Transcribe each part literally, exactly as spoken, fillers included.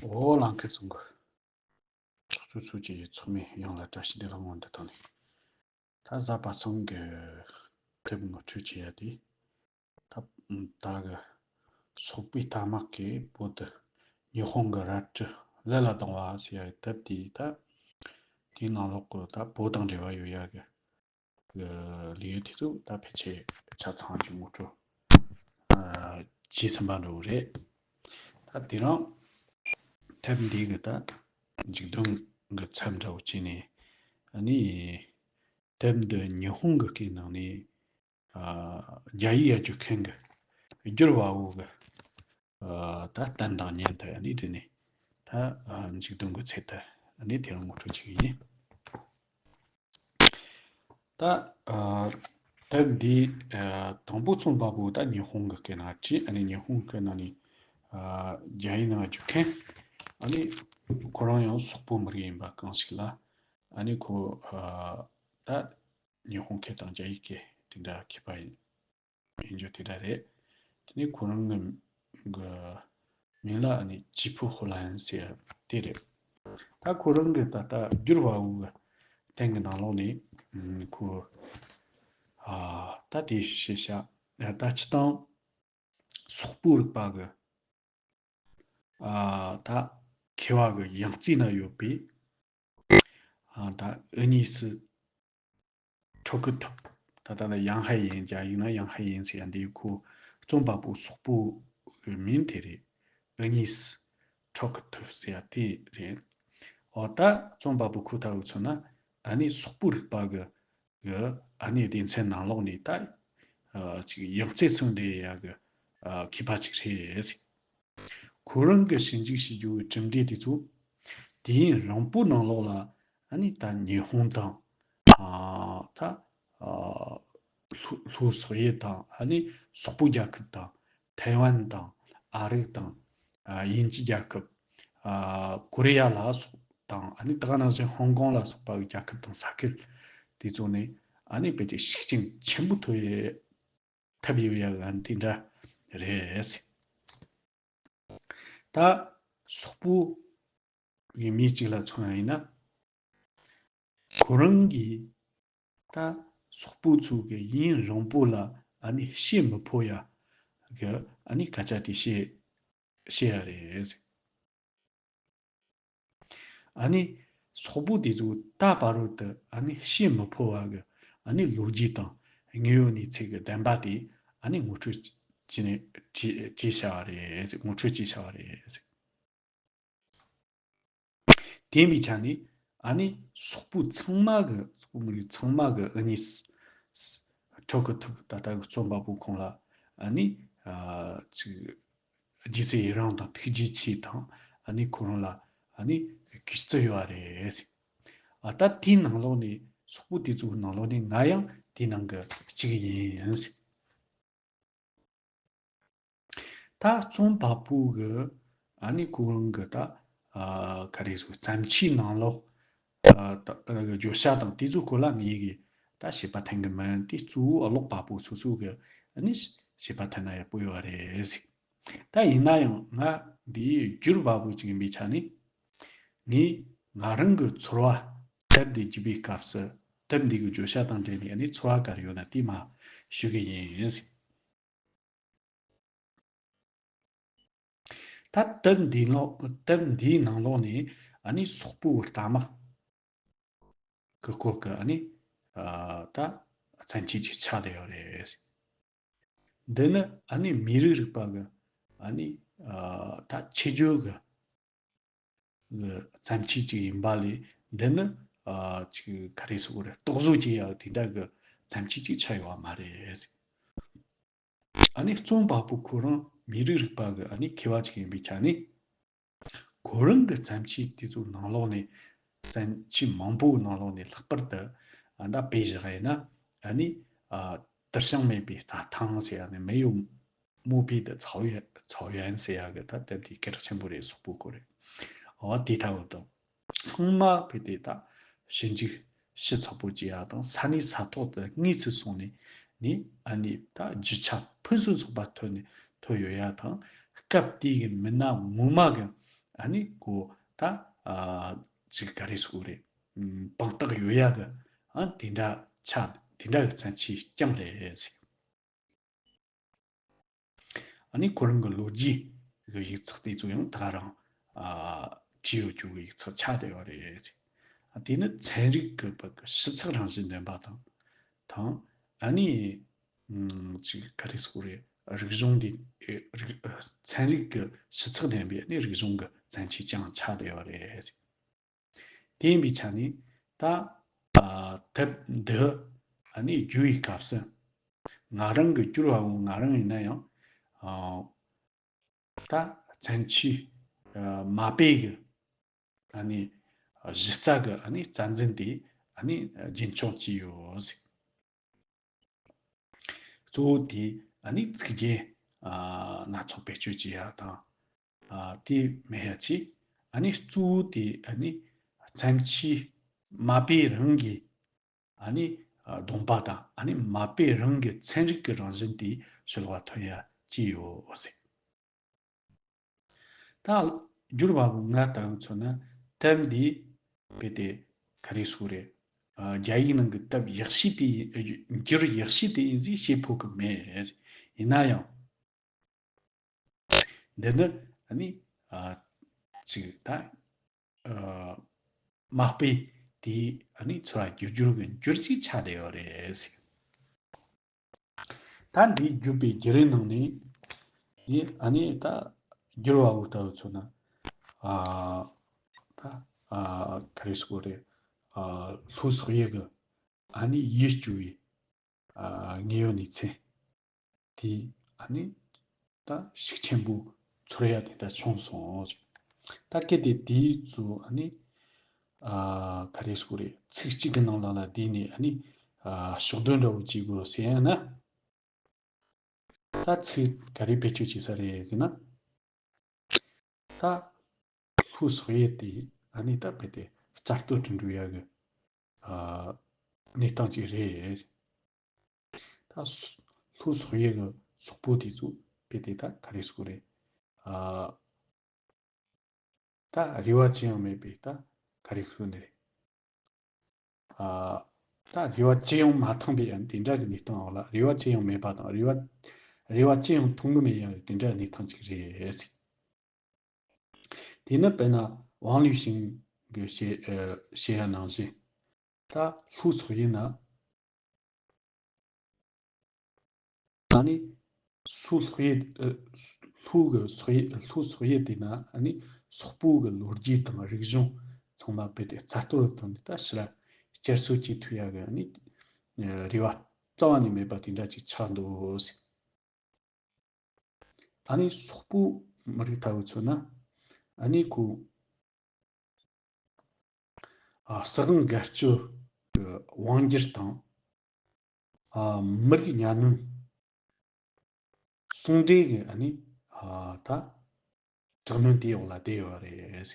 འོ་ལང་ཁེ་ཚང་གི་ཕྱོགས་ཚོད་ཚོད་ཀྱི་ཚོགས་མི་ཡོངས་ལ་བཀྲ་ཤིས་བདེ་ལེགས་སྔོན་དུ་བཏང་ནས། ད་གཟའ་པ་སངས་ཀྱི་དེབ་ངོ་སྤྲོད་བྱེད་ཡ་དེ། ད་ད་གི་སོག་པོའི་རྟ་དམག་གིས་བོད་དུ་ཉི་ཧོང་གི་རལ་གྲི་བླ་ལ་ལྡང་བ་ཟེར་ཡ་གི་དེབ་དེ། ད་དེའི་ནང་ལོགས་གི་ད་བོད་དང་འབྲེལ་བ་ཡོད་ཡ་གི་གི་ལེའུ་དེ་ཚོ་ད་ཕལ་ཆེར་ཆ་ཚང་ཞིག་ངོ་སྤྲོད་ཨ་བྱས་ཟིན་པ་འདྲ་བོ་རེད། ད་དེ་རིང་དེབ་འདི་གི་ད་མཇུག་དོན་གི་ཚབ་འདྲ་བོ་བྱས་ནས། ཨ་ནི་དེབ་འདི་ཉི་ཧོང་གི་སྐད་ནང་ནས་ཨ་རྒྱ་ཡིག་ཡར་བསྒྱུར་མཁན་གི་བསྒྱུར་བ་བོ་གི་ཨ་ད་བསྟན་དང་ཉན་དུ་ཨ་ནི་དེ་ནས་ད་ཨ་མཇུག་དོན་གི་ཚད་དུ་ཨ་ནི་དེ་རིང་ངོ་སྤྲོད་བྱེད་ཀྱི་ཡིན། ད་ཨ་དེབ་འདི་ཨ་དང་པོ་རྩོམ་པ་པོ་ད་ཉི་ཧོང་གི་སྐད་ནང་བྲིས། ཨ་ནི་ཉི་ཧོང་གི་སྐད་ནང་ནས་ཨ་རྒྱ་ཡིག་ནང་བསྒྱུར་མཁན། ཨ་ནི་ཁོ་རང་ཡང་སོག་པོ་མི་རིགས་ཡིན་པ་གང་ཞིག་ལ། ཨ་ནི་ཁོ་ཨ་ད་ཉི་ཧོང་སྐད་དང་རྒྱ་ཡིག་སྐད་དེ་འདྲ་མཁས་པ་ཡིན། ཡིན་རྒྱུ་དེ་འདྲ་རེད། དེ་ནས་ཁོ་རང་གི་གི་མིང་ལ་ཨ་ནི་ཅི་ཕུ་ཧོ་ལན་ཟེར་དེ་རེད། ད་ཁོ་རང་གི་ད་ལྟ་བསྒྱུར་བ་བོ་གི་སྟེང་གི་ནང་ལོགས་ནས་ཨ་ཁོ་ཨ་ད་དེ་ཞེས་བྱ་ད་སྤྱི་བཏང་སོག་པོའི་རིག་པ་གི་ཨ་ད་མཁས་པ་གི་ཡང་རྩེ་ན་ཡོད་པའི་ཨ་ད་ཨུ་ནི་སི་ཁྲོ་ཁུ་ཐུབ། ད་ལྟ་ལ་ཡང་ཧའེ་ཡིན། རྒྱ་ཡིག་ན་ཡང་ཧའེ་ཡིན་ཟེར་ཡ་འདི་ཁོ་རྩོམ་པ་པོ་སོག་པོ་གི་མིང་དེ་རེད། ཨུ་ནི་སི་ཁྲོ་ཁུ་ཐུབ་ཟེར་ཡ་དེ་རེད། འོ་ད་རྩོམ་པ་པོ་ཁོ་ཐག་གི་མཚོན་ན་ཨ་ནི་སོག་པོའི་རིག་པ་གི་གི་ཨ་ནི་སྡེ་ཚན་ནང་ལོགས་ནས་ད་ཨ་ཅིག་ཡང་རྩེ་མཚོན་བསྡད་ཡ་གི་ཨ་མཁས་པ་ཅིག་རེད། ཁོ་རང་གི་ཞིབ་འཇུག་བྱེད་རྒྱུ་གི་གྲུབ་འབྲས་དེ་ཚོ་དུས་ཡུན་རིང་པོའི་ནང་ལོགས་ལ་ཨ་ནི་ད་ཉི་ཧོང་དང་ཨ་ད་ཨ་ལྷོ་ལྷོ་སོག་ཡུལ་དང་ཨ་ནི་སོག་པོ་རྒྱལ་ཁབ་དང་ཐའེ་ཝན་དང་ཨ་རིག་དང་ཨ་དབྱིན་ཇི་རྒྱལ་ཁབ། ཨ་ཀོ་རི་ཡ་ལ་སོགས་དང་ཨ་ནི་ད་ག་ནང་བཞིན་ཧོང་ཀོང་ལ་སོགས་པ་གི་རྒྱལ་ཁབ་དང་ས་ཁུལ་དེ་ཚོ་ནས་ཨ་ནི་དཔེ་དེ་ཤུགས་རྐྱེན་ཆེན་པོ་ཐོབ་ཡོད། ཐེབས་ཡོད་ཡ་གི་ཨ་ནི་དེ་འདྲ་རེད། ད་སོག་པོ་གི་མི་གཅིག་ལ་མཚོན་ཡ་ཡིན་ན། ཁོ་རང་གིས་ད་སོག་པོ་ཚོ་གི་ཡུན་རིང་པོ་ལ་ཨ་ནི་ཕྱིར་མི་འཕོ་ཡ་གི་ཨ་ནི་སྐད་ཆ་དེ་བཤད་བཤད་ཡ་རེད། ཨ་ནི་སོག་པོ་དེ་ཚོ་ད་བར་དུ་ཨ་ནི་ཕྱིར་མི་འཕོ་བ་གི་ཨ་ནི་ལོ་རྒྱུས་དང་དངོས་ཡོད་གནས་ཚུལ་གི་བདེན་པ་དེ་ཨ་ནི་ངོ་སྤྲོད་བྱས་ནས་བྱས་བྱས་བྱ་བ་རེད། ངོ་སྤྲོད་བྱས་བྱ་བ་རེད། དེ་ཡིན་པའི་ཆ་ནས་ཨ་ནི་སོག་པོ་ཚང་མ་གི་སོག་པོ་མི་རིགས་ཚང་མ་གི་ཨུ་ནི་ཁྲོ་ཁུ་ཐུབ་ད་ལྟ་གི་རྩོམ་པ་པོ་ཁོང་ལ་ཨ་ནི་ཨ་ཅིག་རྗེ་བཙུན་ཡི་རང་དང་ཐུགས་རྗེ་ཆེ་དང་ཨ་ནི་ཁོ་རང་ལ་ཨ་ནི་གུས་བརྩི་ཡོད་རེད། ཨ་ད་དེའི་ནང་ལོགས་ནས་སོག་པོ་དེ་ཚོའི་ནང་ལོགས་ནས་ང་ཡང་དེའི་ནང་གི་གཅིག་ཡིན། ད་རྩོམ་པ་པོ་གི་ཨ་ནི་ཁོ་རང་གི་ད་ཨ་ག་རེ་ཟེར་བརྩམས་ཆོས་ནང་ལོགས་ཨ་ད་ཨ་བརྗོད་བྱ་དང་དེ་ཚོ་སྐོར་ལ་ངས་གི་ད་བཤད་པ་འཐེན་གི་མིན། དེ་གཙོ་བོ་ཀློག་པ་པོ་སོ་སོ་གི་ཨ་ནི་བཤད་པ་འཐེན་ན་ཡག་པོ་ཡོད་རེད་ཟེར། ད་ཡིན་ན་ཡང་ང་འདིའི་བསྒྱུར་བ་པོ་ཅིག་ཡིན་པའི་ཆ་ནས་ངས་ང་རང་གི་ཚོར་བ་དེབ་འདི་བསྒྱུར་བའི་སྐབས་སུ་དེབ་འདི་གི་བརྗོད་བྱ་དང་འབྲེལ་ནས་ཨ་ནི་ཚོར་བ་ག་རེ་ཡོད་ན་དེ་མར་ཞུ་གི་ཡིན། ད་དེབ་འདི་ནང་དེབ་འདིའི་ནང་ལོགས་ནས་ཨ་ནི་སོག་པོའི་རྟ་དམག་གི་སྐོར་གྱི་ཨ་ནི་ཨ་ད་མཚན་བཅས་ཅིག་ཆགས་བསྡད་ཡོད་རེད། འདི་ནི་ཨ་ནི་མི་རིགས་རིག་པ་གི་ཨ་ནི་ཨ་ད་ཆེད་བརྗོད་གི་གི་མཚན་བཅས་ཅིག་ཡིན་པ་ལས། འདི་ནི་ཨ་ཅིག་ག་རེ་ཟེར་དགོས་རེད། རྟོག་བཟོ་བྱེད་ཡག་དེ་འདྲ་གི་མཚན་བཅས་ཅིག་ཆགས་ཡོད་པ་མ་རེད། ཨ་ནི་རྩོམ་པ་པོ་ཁོ་རང་མི་རིགས་རིག་པ་གི་ཨ་ནི་མཁས་པ་ཅིག་ཡིན་པའི་ཆ་ནས། ཁོ་རང་གི་བརྩམས་ཆོས་དེ་ཚོའི་ནང་ལོགས་ནས་བརྩམས་ཆོས་མང་པོའི་ནང་ལོགས་ནས་ལྷག་པར་དུ་ཨ་ད་དཔེ་བཞག་ཡིན་ན་ཨ་ནི་ཨ་དུར་ཞིང་མེད་པའི་རྩྭ་ཐང་ཟེར་ཡ་ནི་མེ་ཡོས་མོ་བུས་ཏེ་ཚའོ་ཡན་ཚའོ་ཡན་ཟེར་ཡ་གི་ད་དེབ་དེ་སྐད་གྲགས་ཆེན་པོ་རེད། སོག་པོའི་སྐོར་རེད། འོ་དེ་ལྟ་བུ་དང་། ཚང་མ་ཕེ་དེ་ད་ཞིབ་འཇུག་ཞིབ་ཚགས་པོ་བྱེད་ཡ་དང་ས་གནས་ས་ཐོག་ཏུ་དངོས་སུ་སོང་ནས་ནི་ཨ་ནི་ད་རྒྱུ་ཆ་ཕུན་སུམ་ཚོགས་པ་ཐོན་ནས་ཐོན་ཡོད་ཡ་དང་། སྐབས་དེའི་གི་མི་སྣ་ངོ་མ་གི་ ཨ་ནི་ཁོ་ད་ཨ་ཅིག་ག་རེ་ཟེར་དགོས་རེད། ཨམ་དཔང་རྟགས་ཡོད་ཡ་གི་ཨ་དེ་འདྲ་ཆགས་དེ་འདྲ་གི་མཚན་ཆོས་རྐྱང་རེད་ཟེར། ཨ་ནི་ཁོ་རང་གི་ལོ་རྒྱུས་ཀྱི་ཡིག་ཚགས་དེ་ཚོ་ཡང་ད་ག་རང་ཨ་བྲིས་ཡོད་རྒྱུ་གི་ཡིག་ཚགས་ཆགས་བསྡད་ཡོད་རེད། ཨ་དེ་ནི་ཚན་རིག་གི་བར་གྱི་ཞིབ་ཚགས་རང་བཞིན་ལྡན་པ་དང་དང་ཨ་ནི་ཨམ་ཅིག་ག་རེ་ཟེར་དགོས་རེད། རིག་གཞུང་འདི་ཨེ་རིག་ཚན་རིག་གི་ཞིབ་ཚགས་ལྡན་པའི་ཨ་ནི་རིག་གཞུང་གི་མཚན་ཆོས་ཀྱང་ཆགས་བསྡད་ཡོད་རེད། དེ་ཡིན་པའི་ཆ་ནས་ད་ཨ་དེབ་འདི་ཨ་ནི་བསྒྱུར་བའི་སྐབས་སུ་ང་རང་གི་བསྒྱུར་བ་བོ་ང་རང་ཡིན་ན་ཡང་ཨ་ད་མཚན་ཆོས་ཨ་མ་དཔེ་གི་ཨ་ནི་གཞི་རྩ་གི་ཨ་ནི་རྩ་འཛིན་དེ་ཨ་ནི་རྒྱུན་འཁྱོངས་བྱས་ཡོད་ཟེར། གཙོ་བོ་དེ་ཨ་ནི་ཚིག་རྒྱན་ཨ་སྣ་ཚོགས་བེད་སྤྱོད་བྱེད་ཡ་དང་། ཨ་དེ་མེད་ཡ་ཆེ། ཨ་ནི་གཙོ་བོ་དེ་ཨ་ནི་མཚན་ཆོས་མ་དཔེ་རང་གི་ཨ་ནི་ཨ་སྡོམ་པ་དང་ཨ་ནི་མ་དཔེ་རང་གི་ཚན་རིག་གི་རང་བཞིན་དེ་ཤུལ་བ་ཐོན་ཡ་ཅི་ཡོད་ཟེར། ད་བསྒྱུར་བ་བོ་ང་ལྟ་བུ་མཚོན་ན་དེབ་འདི་དཔེ་དེ་ག་རེ་ཟེར་དགོས་རེད། ཨ་རྒྱ་ཡིག་ནང་གི་དེབ་ཡག་ཤོས་དེ་ཡིན་འགྱུར་ཡག་ཤོས་དེ་ཡིན་ཟེར་བཤད་ཕོད་གི་མེད། ཡིན་ན་ཡང་འདི་ནི་ཨ་ནི་ཨ་ཅིག་ད་ཨ་མ་དཔེ་དེ་ཨ་ནི་ཚུར་བསྒྱུར་རྒྱུ་གི་འགྱུར་ཅིག་ཆགས་བསྡད་ཡོད་རེད་ཟེར། ད་འདི་བསྒྱུར་བའི་བརྒྱུད་རིམ་ནང་ནས་ནི་ཨ་ནི་ད་བསྒྱུར་བ་བོ་ལྟ་བུ་མཚོན་ན་ཨ་ད་ཨ་ག་རེ་ཟེར་དགོས་རེད། ཨ་ལྷོ་སོག་ཡུལ་གི་ཨ་ནི་ཡུལ་སྐྱོ་བའི་ཨ་དངོས་ཡོད་གནས་ཚུལ་དེ་ཨ་ནི་ད་ཤུགས་ཆེན་པོ་ཚོར་ཡ་དེ་འདྲ་བྱུང་སོང་། ད་གལ་ཏེ་དེའི་ཚོ་ཨ་ནི་ཨ་ག་རེ་ཟེར་དགོས་རེད། ཚིག་གཅིག་གི་ནང་ལ་ལ་དེ་ནས་ཨ་ནི་ཨ་ཕྱོགས་སྡོམ་འདྲ་བོ་བྱེད་དགོས་ཟེར་ཡ་ན། ད་ཚིག་ག་རེ་བེད་སྤྱོད་བྱེད་ས་རེད་ཟེར་ན། ད་ལྷོ་སོག་ཡུལ་དེ་ཨ་ནི་ད་དཔེ་དེ་རྩ་གཏོར་དུ་འགྲོ་ཡ་གི་ཨ་གནས་སྟངས་ཅིག་རེད། ད་ལྷོ་སོག་ཡུལ་གི་སོག་པོ་དེ་ཚོ་དཔེ་དེ་ད་ག་རེ་ཟེར་དགོས་རེད། ཨ་ད་རེ་བ་ཅི་ཡང་མེད་པའི་ད་ག་རེ་ཟེར་ནི་རེད། ཨ་ད་རེ་བ་ཅི་ཡང་མ་འཐང་པའི་ཨ་དེ་འདྲ་གི་གནས་སྟངས་འོག་ལ་རེ་བ་ཅི་ཡང་མེད་པ་དང་རེ་བ་རེ་བ་ཅི་ཡང་མཐོང་གི་མེད་ཡ་དེ་འདྲ་གནས་སྟངས་ཅིག་རེད་ཟེར། དེ་ནི་དཔེར་ན་ཝང་ལུའུ་ཤིང་གི་བཤད་ཨ་བཤད་ཡ་ནང་བཞིན་ད་ལྷོ་སོག་ཡུལ་ན་ཨ་ནི་སུ་ལྷོ་ཡུལ་ཨ་ལྷོ་གི་སོག་ཡུལ་ལྷོ་སོག་ཡུལ་དེ་ན་ཨ་ནི་སོག་པོ་གི་ལོ་རྒྱུས་དང་རིག་གཞུང་ཚང་མ་རྦད་དེ་རྩ་གཏོར་བཏང་ནས་ད་ཕྱིར་བསྐྱར་གསོ་བྱེད་ཐུབ་ཡ་གི་ཨ་ནི་རེ་བ་རྩ་བ་ནས་མེད་པ་དེ་འདྲ་ཅིག་ཆགས་འདུག་ཟེར། ཨ་ནི་སོག་པོ་མི་རིགས་ལྟ་བུ་མཚོན་ན་ཨ་ནི་ཁོ་ཨ་སྲིད་དབང་སྒེར་གཅོད་ཀྱི་དབང་སྒྱུར་དང་ཨ་མི་རིགས་གཉའ་གནོན་ཟུང་འབྲེལ་གྱི་ཨ་ནི་ཨ་ད་དྲག་གནོན་དེའི་འོག་ལ་བསྡད་ཡོད་རེད།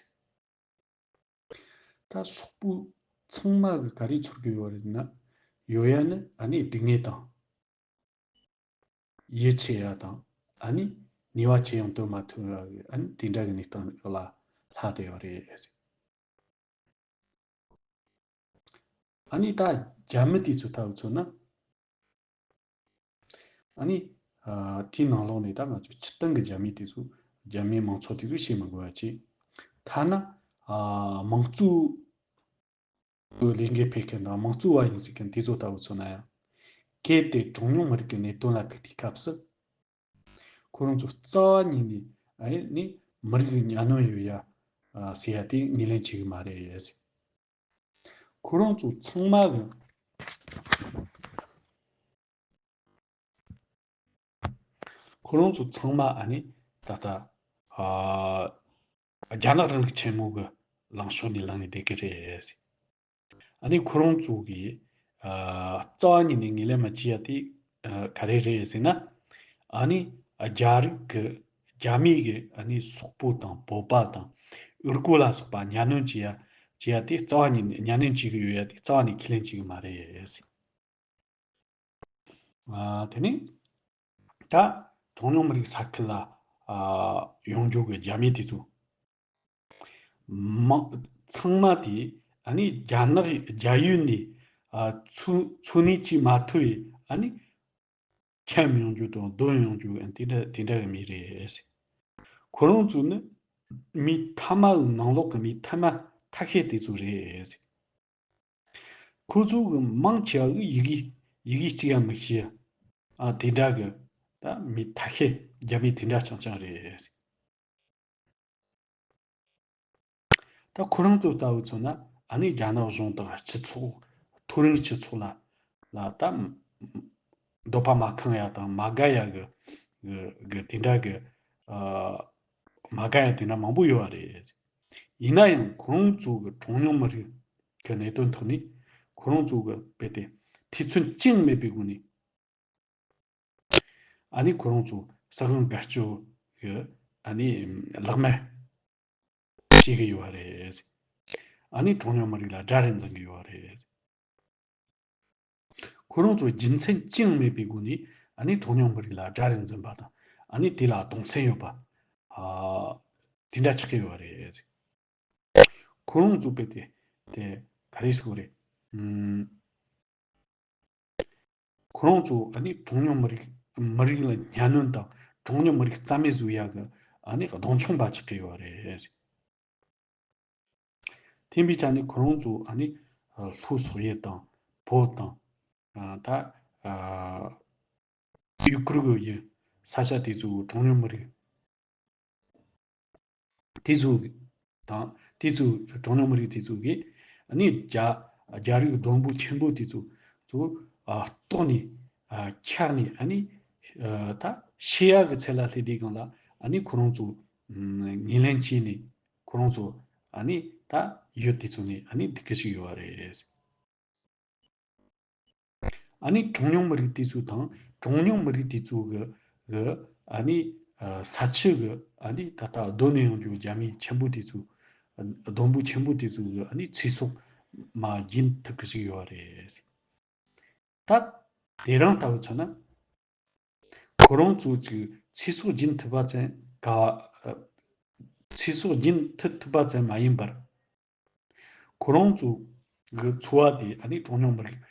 ད་སོག་པོ་ཚང་མ་གི་ག་རེ་ཚོར་གི་ཡོད་རེད་ན་ཡོད་ཡ་ནི་ཨ་ནི་སྡུག་བསྔལ་དང་ཡིད་ཆེས་ཡ་དང་ཨ་ནི་ནུས་པ་ཅི་ཡང་འདོན་མ་ཐུབ་ཡ་གི་ཨ་ནི་དེ་འདྲ་གི་གནས་སྟངས་ལ་ལྷག་བསྡད་ཡོད་རེད། ཨ་ནི་ད་རྒྱ་མི་དེ་ཚོ་ལྟ་བུ་མཚོན་ན། ཨ་ནི་ཨ་དེའི་ནང་ལོགས་ནས་ད་ང་ཚོ་སྤྱིར་བཏང་གི་རྒྱ་མི་དེ་ཚོ་རྒྱ་མིའི་མང་ཚོགས་དེ་ཚོ་བཤད་མི་དགོས་པ་བྱས། ཐ་ན་ཨ་དམངས་གཙོའི་ལས་འགུལ་སྤེལ་མཁན་དང་དམངས་གཙོ་བ་ཡིན་ཟེར་མཁན་དེ་ཚོ་ལྟ་བུ་མཚོན་ན་ཡང་། གལ་ཏེ་གྲངས་ཉུང་མི་རིགས་ཀྱི་གནད་དོན་ལ་ཐུག་དུས་སྐབས་སུ། ཁོ་རང་ཚོ་རྩ་བ་ཉིད་ནས་ཨ་ནི་མི་རིགས་ཀྱི་གཉའ་གནོན་ཡོད་ཡ་ཨ་ཟེར་ཡ་དེ་ངོས་ལེན་བྱེད་གི་མ་རེད་ཟེར། ཁོ་རང་ཚོ་ཚང་མ་གི་ཁོ་རང་ཚོ་ཚང་མ་ཨ་ནི་ད་ལྟ་ཨ་རྒྱ་ནག་རིང་ལུགས་ཆེན་མོ་གི་ལངས་ཕྱོགས་ནས་ལངས་ནས་བསྡད་ཀྱི་རེད། ཨ་ནི་ཁོ་རང་ཚོ་གི་ཨ་རྩ་བ་ཉིད་ནས་ངོས་ལེན་མ་བྱེད་ཡ་དེ་ཨ་ག་རེ་རེད་ཟེར་ན། ཨ་ནི་རྒྱ་རིགས་ཀྱི་རྒྱ་མི་གི་ཨ་ནི་སོག་པོ་དང་བོད་པ་དང་ཨུར་རྒོད་ལ་སོགས་པ་གཉའ་གནོན་བྱེད་ཡ་བྱེད་ཡ་དེ་རྩ་བ་ཉིད་ནས་གཉའ་གནོན་བྱེད་ཀྱི་ཡོད་ཡ་དེ་རྩ་བ་ནས་ཁས་ལེན་བྱེད་ཀྱི་མ་རེད་ཟེར། ཨ་དེ་ནས་ད་གྲངས་ཉུང་མི་རིགས་ས་ཁུལ་ལ་ཨ་ཡོང་རྒྱུ་གི་རྒྱ་མི་དེ་ཚོ་ མང་ཚང་མ་དེ་ཨ་ནི་རྒྱ་ནག་རྒྱ་ཡུལ་ནས་ཨ་འཚོ་འཚོ་གནས་བྱེད་མ་ཐུབ་པའི་ཨ་ནི་འཁྱམས་ཡོང་རྒྱུ་དང་སྡོད་ཡོང་རྒྱུ་དེ་འདྲ་དེ་འདྲ་གི་མི་རེད། ཁོ་རང་ཚོ་ནི་མི་ཐ་མའི་ནང་ལོགས་ཀྱི་མི་ཐ་མ་ཐ་ཤལ་དེ་ཚོ་རེད། ཁོ་ཚོ་གི་མང་ཆེ་བ་གི་ཡི་གེ་ཡི་གེ་གཅིག་ཡང་མི་ཤེས། ཨ་དེ་འདྲ་གི་ད་མི་ཐ་ཤལ་རྒྱ་མི་དེ་འདྲ་རྐྱང་རྐྱང་རེད། ད་ཁོ་རང་ཚོ་ལྟ་བུ་མཚོན་ན་ཨ་ནི་རྒྱ་ནག་གཞུང་དང་སྤྱི་ཚོགས། མཐོ་རིམ་སྤྱི་ཚོགས་ལ་ལ་ད་འདོད་པ་མ་ཁེངས་ཡ་དང་མ་དགའ་ཡ་གི་གི་གི་དེ་འདྲ་གི་ཨ་མ་དགའ་ཡ་དེ་འདྲ་མང་པོ་ཡོད་པ་རེད། ཡིན་ན་ཡང་ཁོ་རང་ཚོ་གི་གྲངས་ཉུང་མི་རིགས་ཀྱི་གནད་དོན་ཐོག་ནས་ཁོ་རང་ཚོ་གི་རྦད་དེ་ཐེ་ཚོམ་ཅི་ཡང་མེད་པའི་སྒོ་ནས། ཨ་ནི་ཁོ་རང་ཚོ་སྲིད་དབང་སྒེར་གཅོད་ཀྱི་ཨ་ནི་ལག་དམར་བྱེད་ཀྱི་ཡོད་པ་རེད། ཨ་ནི་གྲངས་ཉུང་མི་རིགས་ལ་དགྲ་རུ་འཛིན་གྱི་ཡོད་པ་རེད། ཁོ་རང་ཚོ་རྒྱུ་མཚན་ཅི་ཡང་མེད་པའི་སྒོ་ནས་ཨ་ནི་གྲངས་ཉུང་མི་རིགས་ལ་དགྲ་རུ་འཛིན་པ་དང་ཨ་ནི་དེ་ལ་གདུང་སེམས་ཡོད་པ། ཨ་དེ་འདྲ་ཆགས་ཀྱི་ཡོད་པ་རེད། ཁོ་རང་ཚོ་དཔེ་དེ་དེ་ག་རེ་ཟེར་དགོས་རེད། ཨུམ། ཁོ་རང་ཚོ་ཨ་ནི་གྲངས་ཉུང་མི་རིགས་མི་རིགས་ལ་གཉའ་གནོན་དང་གྲངས་ཉུང་མི་རིགས་རྩ་མེད་བཟོ་ཡ་གི་ཨ་ནི་གདོང་མཆོང་པ་ཆགས་ཀྱི་ཡོད་རེད། དེ་འབའི་ཆ་ནས་ཁོ་རང་ཚོ་ཨ་ནི་ལྷོ་སོག་ཡུལ་དང་བོད་དང་ད་ཡུ་གུར་གྱི་ཡུལ་ས་ཆ་དེ་ཚོའི་གྲངས་ཉུང་མི་རིགས། དེ་ཚོ་དང་དེ་ཚོ་གྲངས་ཉུང་མི་རིགས་དེ་ཚོ་གིས་ཨ་ནི་རྒྱ་རྒྱ་རིགས་ལྡོམ་པོ་ཆེན་པོ་དེ་ཚོ་ཚོ་ཨ་ལྟོགས་ནས་ཨ་འཁྱགས་ནས་ཨ་ནི་ཨ་ད་ཤི་ཡག་གི་ཚད་ལ་སླེབས་དུས་སྒང་ལ་ཨ་ནི་ཁོ་རང་ཚོ་ཨམ་ངོས་ལེན་བྱས་ནས་ཁོ་རང་ཚོ་ཨ་ནི་ད་ཡུལ་དེ་ཚོ་ནས་ཨ་ནི་སྡུད་ཀྱི་ཞིག་ཡོད་པ་རེད། ཨ་ནི་གྲངས་ཉུང་མི་རིགས་དེ་ཚོ་དང་གྲངས་ཉུང་མི་རིགས་དེ་ཚོ་གི་གི་ཨ་ནི་ཨ་ས་ཆུ་གི་ཨ་ནི་ད་ལྟ་སྡོད་ནས་ཡོང་རྒྱུ་རྒྱ་མི་ཆེན་པོ་དེ་ཚོ་ཨ་ལྡོམ་པོ་ཆེན་པོ་དེ་ཚོ་གི་ཨ་ནི་ཚེ་སྲོག་མར་རྒྱུན་ཐུབ་ཀྱི་ཞིག་ཡོད་རེད། ད་དེ་རིང་ལྟ་བུ་མཚོན་ན་ཁོ་རང་ཚོ་ཅིག་ཚེ་སྲོག་རྒྱུན་ཐུབ་པ་ཙམ་ག་ཨ་ཚེ་སྲོག་རྒྱུན་མཐུད་ཐུབ་པ་ཙམ་མ་ཡིན་པར། ཁོ་རང་ཚོ་གི་འཚོ་བ་དེ་ཨ་ནི་གྲངས་ཉུང་མི་རིགས་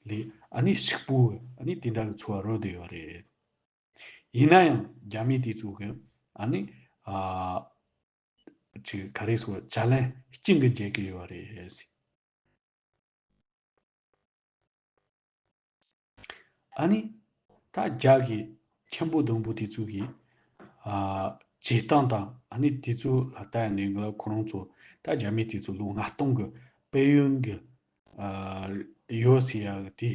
ལས་ཨ་ནི་ཕྱུག་པོ་ཨ་ནི་དེ་འདྲ་གི་འཚོ་བ་རོལ་བསྡད་ཡོད་རེད། ཡིན་ན་ཡང་རྒྱ་མི་དེ་ཚོ་གི་ཨ་ནི་ཨ་ཅིག་ག་རེ་ཟེར་བྱ་ལན་གཅིག་གི་འཇལ་གི་ཡོད་རེད། ཨ་ནི་ད་རྒྱ་གི་ཆེན་པོ་ལྡོམ་པོ་དེ་ཚོ་གི་ཨ་བྱེད་སྟངས་དང་ཨ་ནི་དེ་ཚོ་ལ་ལྟ་ཡ་ནས་ང་ཁོ་རང་ཚོ་ད་རྒྱ་མི་དེ་ཚོ་ལོ་ལྔ་སྟོང་གི་དཔལ་ཡོན་གི་ཨ་ཡོད་ཟེར་ཡ་གི་དེ་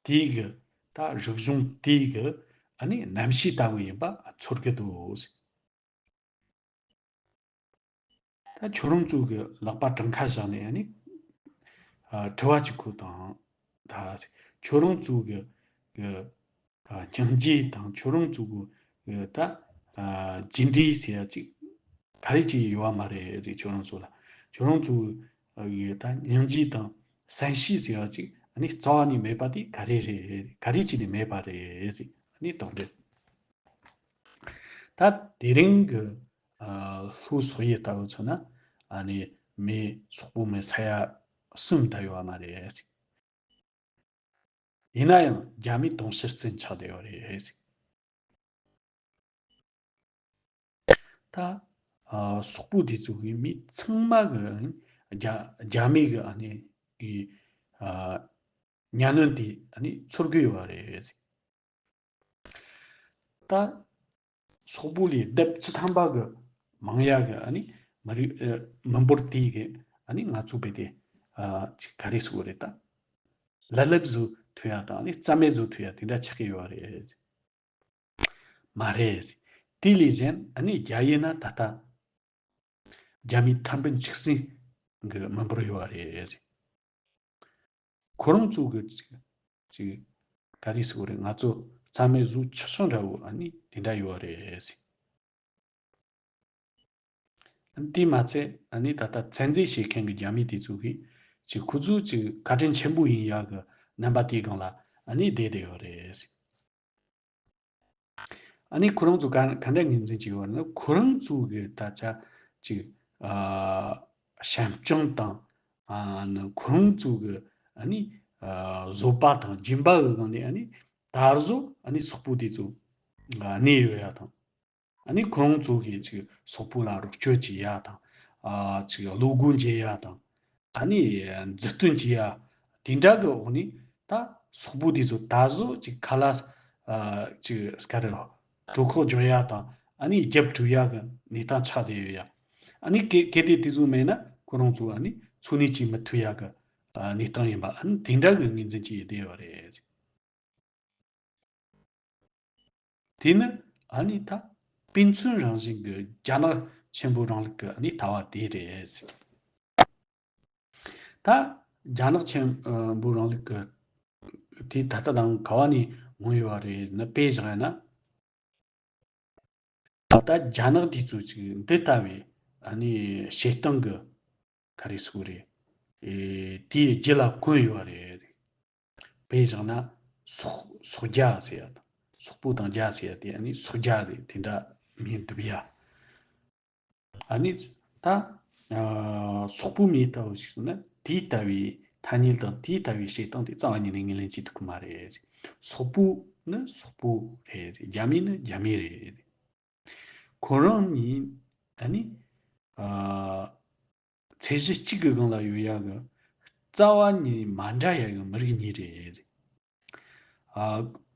དེའི་གི་ད་རིག་གཞུང་དེའི་གི་ཨ་ནི་རྣམ་ཤེས་ལྟ་བུ་ཡིན་པ་ཚོར་གི་འདུག། ད་ཁྱོད་རང་ཚོ་གི་ལག་པ་བྲང་ཁ་བཞག་ནས་ཨ་ནི་ཨ་དྲི་བ་གཅིག་ཁུར་དང་། ད་ཁྱོད་རང་ཚོ་གི་གི་ཨ་སྙིང་རྗེ་དང་ཁྱོད་རང་ཚོ་གི་གི་ད་ཨ་རྗེས་འབྲས་ཟེར་ཡ་གཅིག་ག་རེ་གཅིག་ཡོད་པ་མ་རེད་ཟེར། ཁྱོད་རང་ཚོ་ལ་ཁྱོད་རང་ཚོ་གི་ད་སྙིང་རྗེ་དང་བསམ་ཤེས་ཟེར་ཡ་གཅིག་ཨ་ནི་རྩ་བ་ནས་མེད་པ་དེ་ག་རེ་རེད། ག་རེ་བྱས་ནས་མེད་པ་རེད་ཟེར། ཨ་ནི་དོགས་འདྲི། ད་དེ་རིང་གི་ཨ་ལྷོ་སོག་ཡུལ་ལྟ་བུ་མཚོན་ན་ཨ་ནི་མི་སོག་པོ་མེད་ས་ཡ་གསུམ་ད་ཡོད་པ་མ་རེད། ཡིན་ན་ཡང་རྒྱ་མི་དུང་ཕྱུར་བཙན་ཆགས་བསྡད་ཡོད་རེད། ད་ཨ་སོག་པོ་དེ་ཚོ་གི་མི་ཚང་མ་གི་རྒྱ་རྒྱ་མི་གི་ཨ་ནི་གི་ཨ་གཉའ་གནོན་དེ་ཨ་ནི་ཚོར་གི་ཡོད་པ་རེད། ད་སོག་པོ་ལས་ལྡབ་བཅུ་ཐམ་པ་གི་མང་ཡ་གི་ཨ་ནི་མི་རིགས་ཨ་མི་འབོར་དེ་གི་ཨ་ནི་ང་ཚོ་བོད་དེ་ཨ་ཅིག་ག་རེ་ཟེར་དགོས་རེད། ད་ལ་ལབ་བཟོ་ཐུབ་ཡ་དང་ཨ་ནི་རྩ་མེད་བཟོ་ཐུབ་ཡ་དེ་འདྲ་ཆགས་ཀྱི་ཡོད་རེད། མ་རེད། དེ་ལས་གཞན་ཨ་ནི་རྒྱ་ཡིན་ན་ད་ལྟ་རྒྱ་མི་ཐའེ་ཝན་ཆི་སིན་གི་མི་འབོར་ཡོད་རེད། ཁོ་རང་ཚོ་གི་ཅིག་ཅིག་ག་རེ་ཟེར་དགོས་རེད། ང་ཚོ་རྩ་མེད་བཟོ་ཆོག་ཆོག་འདྲ་བོ་ཨ་ནི་དེ་འདྲ་ཡོད་རེད། དེ་མ་ཚད་ཨ་ནི་ད་ལྟ་བཙན་འཛུལ་བྱེད་མཁན་གྱི་རྒྱ་མི་དེ་ཚོ་གིས་ཅིག་ཁོ་ཚོ་ཅིག་བཀའ་དྲིན་ཆེན་པོ་ཡིན་ཡག་གི་རྣམ་པ་དེའི་སྒང་ལ་ཨ་ནི་བསྡད་བསྡད་ཡོད་རེད། ཨ་ནི་ཁོ་རང་ཚོ་ག་ག་འདྲ་ངོས་འཛིན་བྱེད་ཡོད་ན། ཁོ་རང་ཚོ་གི་ད་ཆ་ཅིག་ཨ་ བྱམས་སྐྱོང་དང་། ཨ་ནི་ཁོ་རང་ཚོ་གི་ཨ་ནི་ཨ་བཟོད་པ་དང་སྦྱིན་པ་གི་སྒང་ནས་ཨ་ནི་ད་གཟོད་ཨ་ནི་སོག་པོ་དེ་ཚོ་གནས་ཡོད་ཡ་དང་། ཨ་ནི་ཁོ་རང་ཚོ་གིས་ཅིག་སོག་པོ་ལ་རོགས་སྐྱོར་བྱེད་ཡ་དང་། ཨ་ཅིག་བློ་སྒོ་འབྱེད་ཡ་དང་། ཨ་ནི་མཛུབ་སྟོན་བྱེད་ཡ། དེ་འདྲ་གི་འོག་ནས་ད་སོག་པོ་དེ་ཚོ་ད་གཟོད་ཅིག་ཁ་ལག་ཨ་ཅིག་སྐ་རེ་གྲོད་ཁོག་འཇོམས་ཡ་དང་། ཨ་ནི་རྒྱབ་གྲོལ་ཡ་གི་གནས་སྟངས་ཆགས་བསྡད་ཡོད་ཡ། ཨ་ནི་གལ་གལ་ཏེ་དེ་ཚོ་མེད་ན་ཁོ་རང་ཚོ་ཨ་ནི་འཚོ་གནས་བྱེད་མི་ཐུབ་ཡ་གི་ཨ་གནས་སྟངས་ཡིན་པ། ཨ་ནི་དེ་འདྲ་གི་ངོས་འཛིན་བྱས་བསྡད་ཡོད་རེད། དེ་ནི་ཨ་ནི་ད་དཔེ་མཚོན་རང་བཞིན་གྱི་རྒྱ་ནག་ཆེན་པོ་རིང་ལུགས་ཀྱི་ཨ་ནི་ལྟ་བ་དེ་རེད། ད་རྒྱ་ནག་ཆེན་པོ་རིང་ལུགས་ཀྱི་དེ་ད་ལྟ་དང་ག་བ་ནས་མངོན་ཡོད་པ་རེད་ན། དཔེ་བཞག་ཡ་ན། ད་ལྟ་རྒྱ་ནག་དེ་ཚོ་ཅིག་འདི་ལྟ་བུའི་ཨ་ནི་བྱེད་སྟངས་ཀྱི་ག་རེ་ཟེར་དགོས་རེད། ཨེ་དེའི་རྒྱུད་ལ་བསྐུར་ཡོད་པ་རེད། དཔེ་བཞག་ན་སོག་སོག་རྒྱ་ཟེར་ཡ་དང་། སོག་པོ་དང་རྒྱ་ཟེར་ཡ་དེ་ཨ་ནི་སོག་རྒྱ་རེད། དེ་འདྲ་མིང་བཏགས་ཡ། ཨ་ནི་ད་ཨ་སོག་པོའི་མིང་བཏགས་པ་ཞིག་སོང་ན་དེ་ལྟ་བུའི་ཐ་སྙད་དང་དེ་ལྟ་བུའི་བྱེད་སྟངས་དེ་རྩ་བ་ཉིད་ནས་ངོས་ལེན་བྱེད་ཐུབ་ཀྱི་མ་རེད། སོག་པོ་ནི་སོག་པོ་རེད། རྒྱ་མི་ནི་རྒྱ་མི་རེད། ཁོ་རང་གཉིས་ཨ་ནི་ཨ་ཚད་གཞི་གཅིག་གི་སྒང་ལ་ཡོད་ཡ་གི་རྩ་བ་ཉིད་མ་འདྲ་ཡ་གི་མི་རིགས་གཉིས་རེད། ཨ་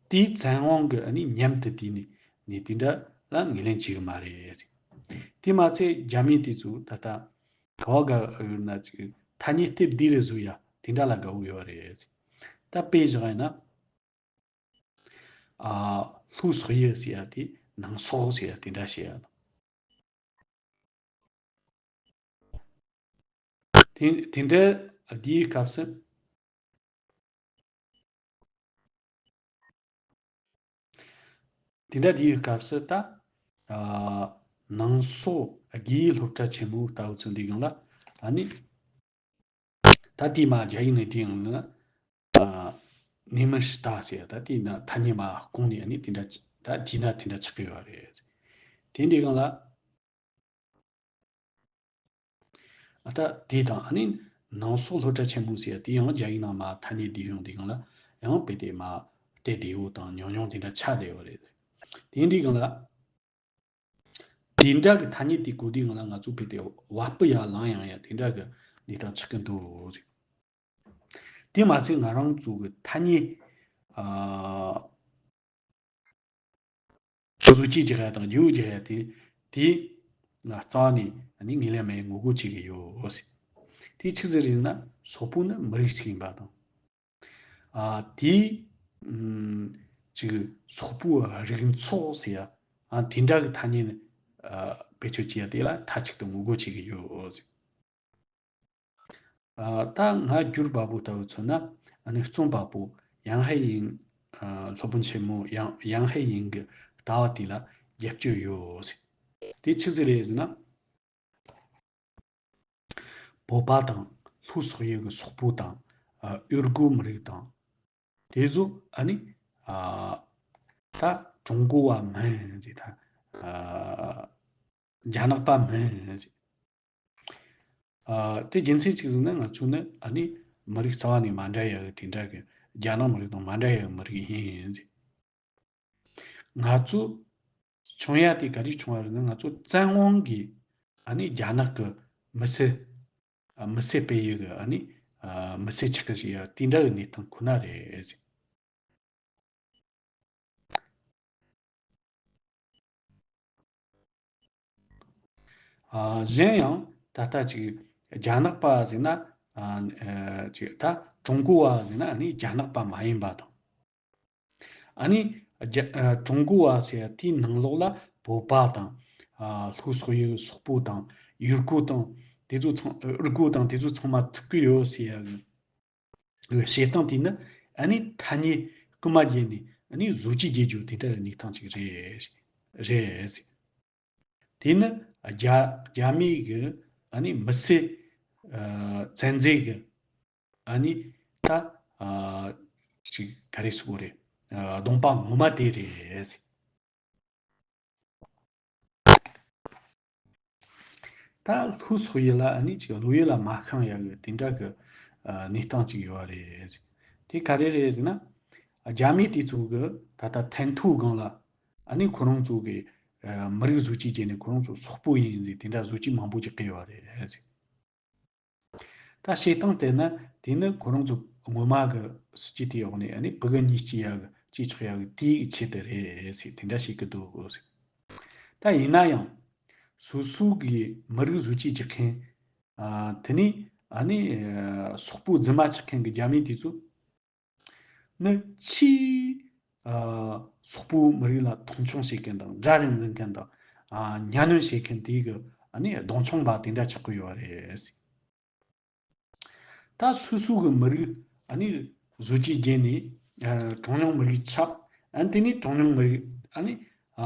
དེའི་བཙན་དབང་གི་ཨ་ནི་མཉམ་དུ་དེ་ནི་ནི་དེ་འདྲ་ལ་ངོས་ལེན་བྱེད་གི་མ་རེད། དེ་མ་ཚད་རྒྱ་མི་དེ་ཚོ་ད་ལྟ་ག་བ་དགའ་ཡོད་ན་ཅིག་ཐ་སྙད་དེབ་འདི་རེ་བཟོ་ཡ་དེ་འདྲ་ལ་དགའ་བོ་ཡོད་རེད། ད་དཔེ་བཞག་ཡ་ན། ཨ་ལྷོ་སོག་ཡུལ་ཟེར་ཡ་དེ་ནང་སོག་ཟེར་ཡ་དེ་འདྲ་བཤད་ཡ་དང་། དེ་དེ་འདྲ་དེའི་སྐབས་སུ། དེ་འདྲ་དེའི་སྐབས་སུ་ད་ཨ་ནང་སོག་དགེ་འོས་སློབ་གྲྭ་ཆེན་མོ་ལྟ་བུ་ཚོ་འདི་སྒང་ལ་ཨ་ནི། ད་དེའི་མ་རྒྱ་ཡིག་ནས་དེའི་ནང་ལ་ཨ་ནི་མི་ཤི་ཏ་ཟེར་ད་དེའི་ནང་ཐ་སྙད་མ་བསྐུངས་ནས་ཨ་ནི་དེ་འདྲ་ད་དེའི་ནང་དེ་འདྲ་ཆགས་ཀྱི་ཡོད་རེད། དེ་འདི་སྒང་ལ་ཨ་ད་དེ་དང་ཨ་ནི་ནང་སོག་སློབ་གྲྭ་ཆེན་མོ་ཟེར་དེ་ཡང་རྒྱ་ཡིག་ནང་མ་ཐ་སྙད་དེ་ཡོང་དེ་སྒང་ལ་ཡང་དཔེ་དེ་མ་དེ་དེའུ་དང་ཉུང་ཉུང་དེ་འདྲ་ཆགས་བསྡད་ཡོད་རེད། དེ་འདི་སྒང་ལ། དེ་འདྲ་གི་ཐ་སྙད་དེ་གོ་དུས་སྒང་ལ་ང་ཚོ་དཔེ་དེ་བ་སྤུ་ཡ་ལང་ཡང་ཡ་དེ་འདྲ་གི་གནས་སྟངས་ཆགས་ཀྱི་འདུག་ཟེར། དེ་མ་ཚད་ང་རང་ཚོ་གི་ཐ་སྙད་ཨ་བཟོ་བཅོས་རྒྱག་ཡ་དང་བསྒྱུར་རྒྱག་ཡ་དེ་དེ་ང་རྩ་བ་ནས་ཨ་ནི་ངོས་ལེན་མེད་ངོ་རྒོལ་བྱེད་ཀྱི་ཡོད་ཟེར། དེ་ཆི་ཟིག་རེད་ན་སོག་པོ་ནི་མི་རིགས་ཤིག་ཡིན་པ་དང་། ཨ་དེའི་ཨམ་ཅིག་སོག་པོའི་རིགས་ཚོགས་ཟེར་ཡ། ཨ་དེ་འདྲ་གི་ཐ་སྙད་ནི་ཨ་བེད་སྤྱོད་བྱེད་ཡ་དེ་ལ་མཐའ་གཅིག་ཏུ་ངོ་རྒོལ་བྱེད་ཀྱི་ཡོད་ཟེར། ཨ་ད་ང་བསྒྱུར་པ་པོ་ལྟ་བུ་མཚོན་ན་ཨ་ནི་རྩོམ་པ་པོ་ཡང་ཧའེ་ཡིན་ཨ་སློབ་དཔོན་ཆེན་མོ་ཡང་ཡང་ཧའེ་ཡིན་གྱི་ལྟ་བ་དེ་ལ་རྒྱབ་སྐྱོར་ཡོད་ཟེར། དེ་ཆི་ཟིག་རེད་ཟེར་ན། བོད་པ་དང་ལྷོ་སོག་ཡུལ་གྱི་སོག་པོ་དང་ཨ་ཡུ་གུར་མི་རིགས་དང་། དེ་ཚོ་ཨ་ནི་ཨ་ད་ཀྲུང་གོ་བ་མིན་ཟེར། ད་ཨ་རྒྱ་ནག་པ་མིན་ཟེར། ཨ་དེ་རྒྱུ་མཚན་གཅིག་ཟེར་ན་ང་ཚོ་ནི་ཨ་ནི་མི་རིགས་རྩ་བ་ནས་མ་འདྲ་ཡ་གི་དེ་འདྲ་གི་རྒྱ་ནག་མི་རིགས་དང་མ་འདྲ་ཡ་གི་མི་རིགས་ཡིན་ཟེར། ང་ཚོ་བྱུང་ཡ་དེ་ག་རེ་བྱུང་བ་རེད་ན་ང་ཚོ་བཙན་དབང་གིས་ཨ་ནི་རྒྱ་ནག་གི་མི་སེར་ཨ་མི་སེར་སྤེལ་ཡུལ་གི་ཨ་ནི་ཨ་མི་སེར་ཆགས་ཀྱི་ཞིག་ཡ་དེ་འདྲ་གི་གནས་སྟངས་ཁོ་ན་རེད་ཟེར། ཨ་གཞན་ཡང་ད་ལྟ་ཅིག་རྒྱ་ནག་པ་ཟེར་ན་ཨ་ཨ་ཅིག་ད་ཀྲུང་གོ་བ་ཟེར་ན་ཨ་ནི་རྒྱ་ནག་པ་མ་ཡིན་པ་དང་། ཨ་ནི་རྒྱ་ཨ་ཀྲུང་གོ་བ་ཟེར་ཡ་དེའི་ནང་ལོགས་ལ་བོད་པ་དང་ཨ་ལྷོ་སོག་ཡུལ་སོག་པོ་དང་ཡུ་གུར་དང་དེ་ཚོ་ཚང་ཨུ་གུར་དང་དེ་ཚོ་ཚང་མ་ཐུག་གི་ཡོད་ཟེར་ཡ་གི་བྱེད་སྟངས་དེ་ནི་ཨ་ནི་ཐ་སྙད་རྐུ་མ་བརྒྱབ་ནས་ཨ་ནི་བཟོ་བཅོས་བརྒྱབ་རྒྱུ་དེ་འདྲ་གནས་སྟངས་ཅིག་རེད་རེད་ཟེར། དེ་ནི་རྒྱ་རྒྱ་མིའི་གི་ཨ་ནི་མི་སེར་ཨ་བཙན་འཛུལ་གི་ཨ་ནི་ད་ཨ་ཅིག་ག་རེ་ཟེར་དགོས་རེད། ཨ་གདོང་པ་ངོ་མ་དེ་རེད་ཟེར། ད་ལྷོ་སོག་ཡུལ་ལ་ཨ་ནི་ཅིག་ལོ་ཡུལ་ལ་མ་ཤོང་ཡ་གི་དེ་འདྲ་གི་ཨ་གནས་སྟངས་ཅིག་ཡོད་རེད་ཟེར། དེ་ག་རེ་རེད་ཟེར་ན། རྒྱ་མི་དེ་ཚོ་གི་ད་ལྟ་ཐན་ཐུའུ་སྒང་ལ་ཨ་ནི་ཁོ་རང་ཚོ་གི་ཨ་མི་རིགས་བཟོ་བཅོས་བྱས་ནས་ཁོ་རང་ཚོ་སོག་པོ་ཡིན་ཟེར་དེ་འདྲ་བཟོ་བཅོས་མང་པོ་ཅིག་བསྐྱལ་ཡོད་རེད་ཟེར། ད་བཤད་སྟངས་དེ་ན་དེ་ནི་ཁོ་རང་ཚོ་ངོ་མ་གི་སྲིད་ཇུས་དེའི་འོག་ནས་ཨ་ནི་ཕྲུ་གུ་གཉིས་སྐྱེ་ཡ་གི་སྐྱེ་ཆོག་ཡ་གི་དེའི་ཆེད་དུ་རེད་ཟེར་དེ་འདྲ་བཤད་གི་འདུག་ཟེར། ད་ཡིན་ན་ཡང་སོ་སོ་གི་མི་རིགས་བཟོ་བཅོས་བྱེད་མཁན། ཨ་དེ་ནི་ཨ་ནི་ཨ་སོག་པོ་རྫུན་མ་ཆགས་མཁན་གྱི་རྒྱ་མི་དེ་ཚོ་ནི་ཆེས་ཨ་སོག་པོའི་མི་རིགས་ལ་མཐོང་ཆུང་བྱེད་མཁན་དང་དགྲ་རུ་འཛིན་མཁན་དང་ཨ་གཉའ་གནོན་བྱེད་མཁན་དེ་གི་ཨ་ནི་གདོང་མཆོང་པ་དེ་འདྲ་ཆགས་ཀྱི་ཡོད་རེད། ད་སོ་སོ་གི་མི་རིགས་ཨ་ནི་བཟོ་བཅོས་བརྒྱབ་ནས་ཨ་གྲངས་ཉུང་མི་རིགས་ཆགས། ཨ་ནི་དེ་ནས་གྲངས་ཉུང་མི་རིགས་ཨ་ནི་ཨ་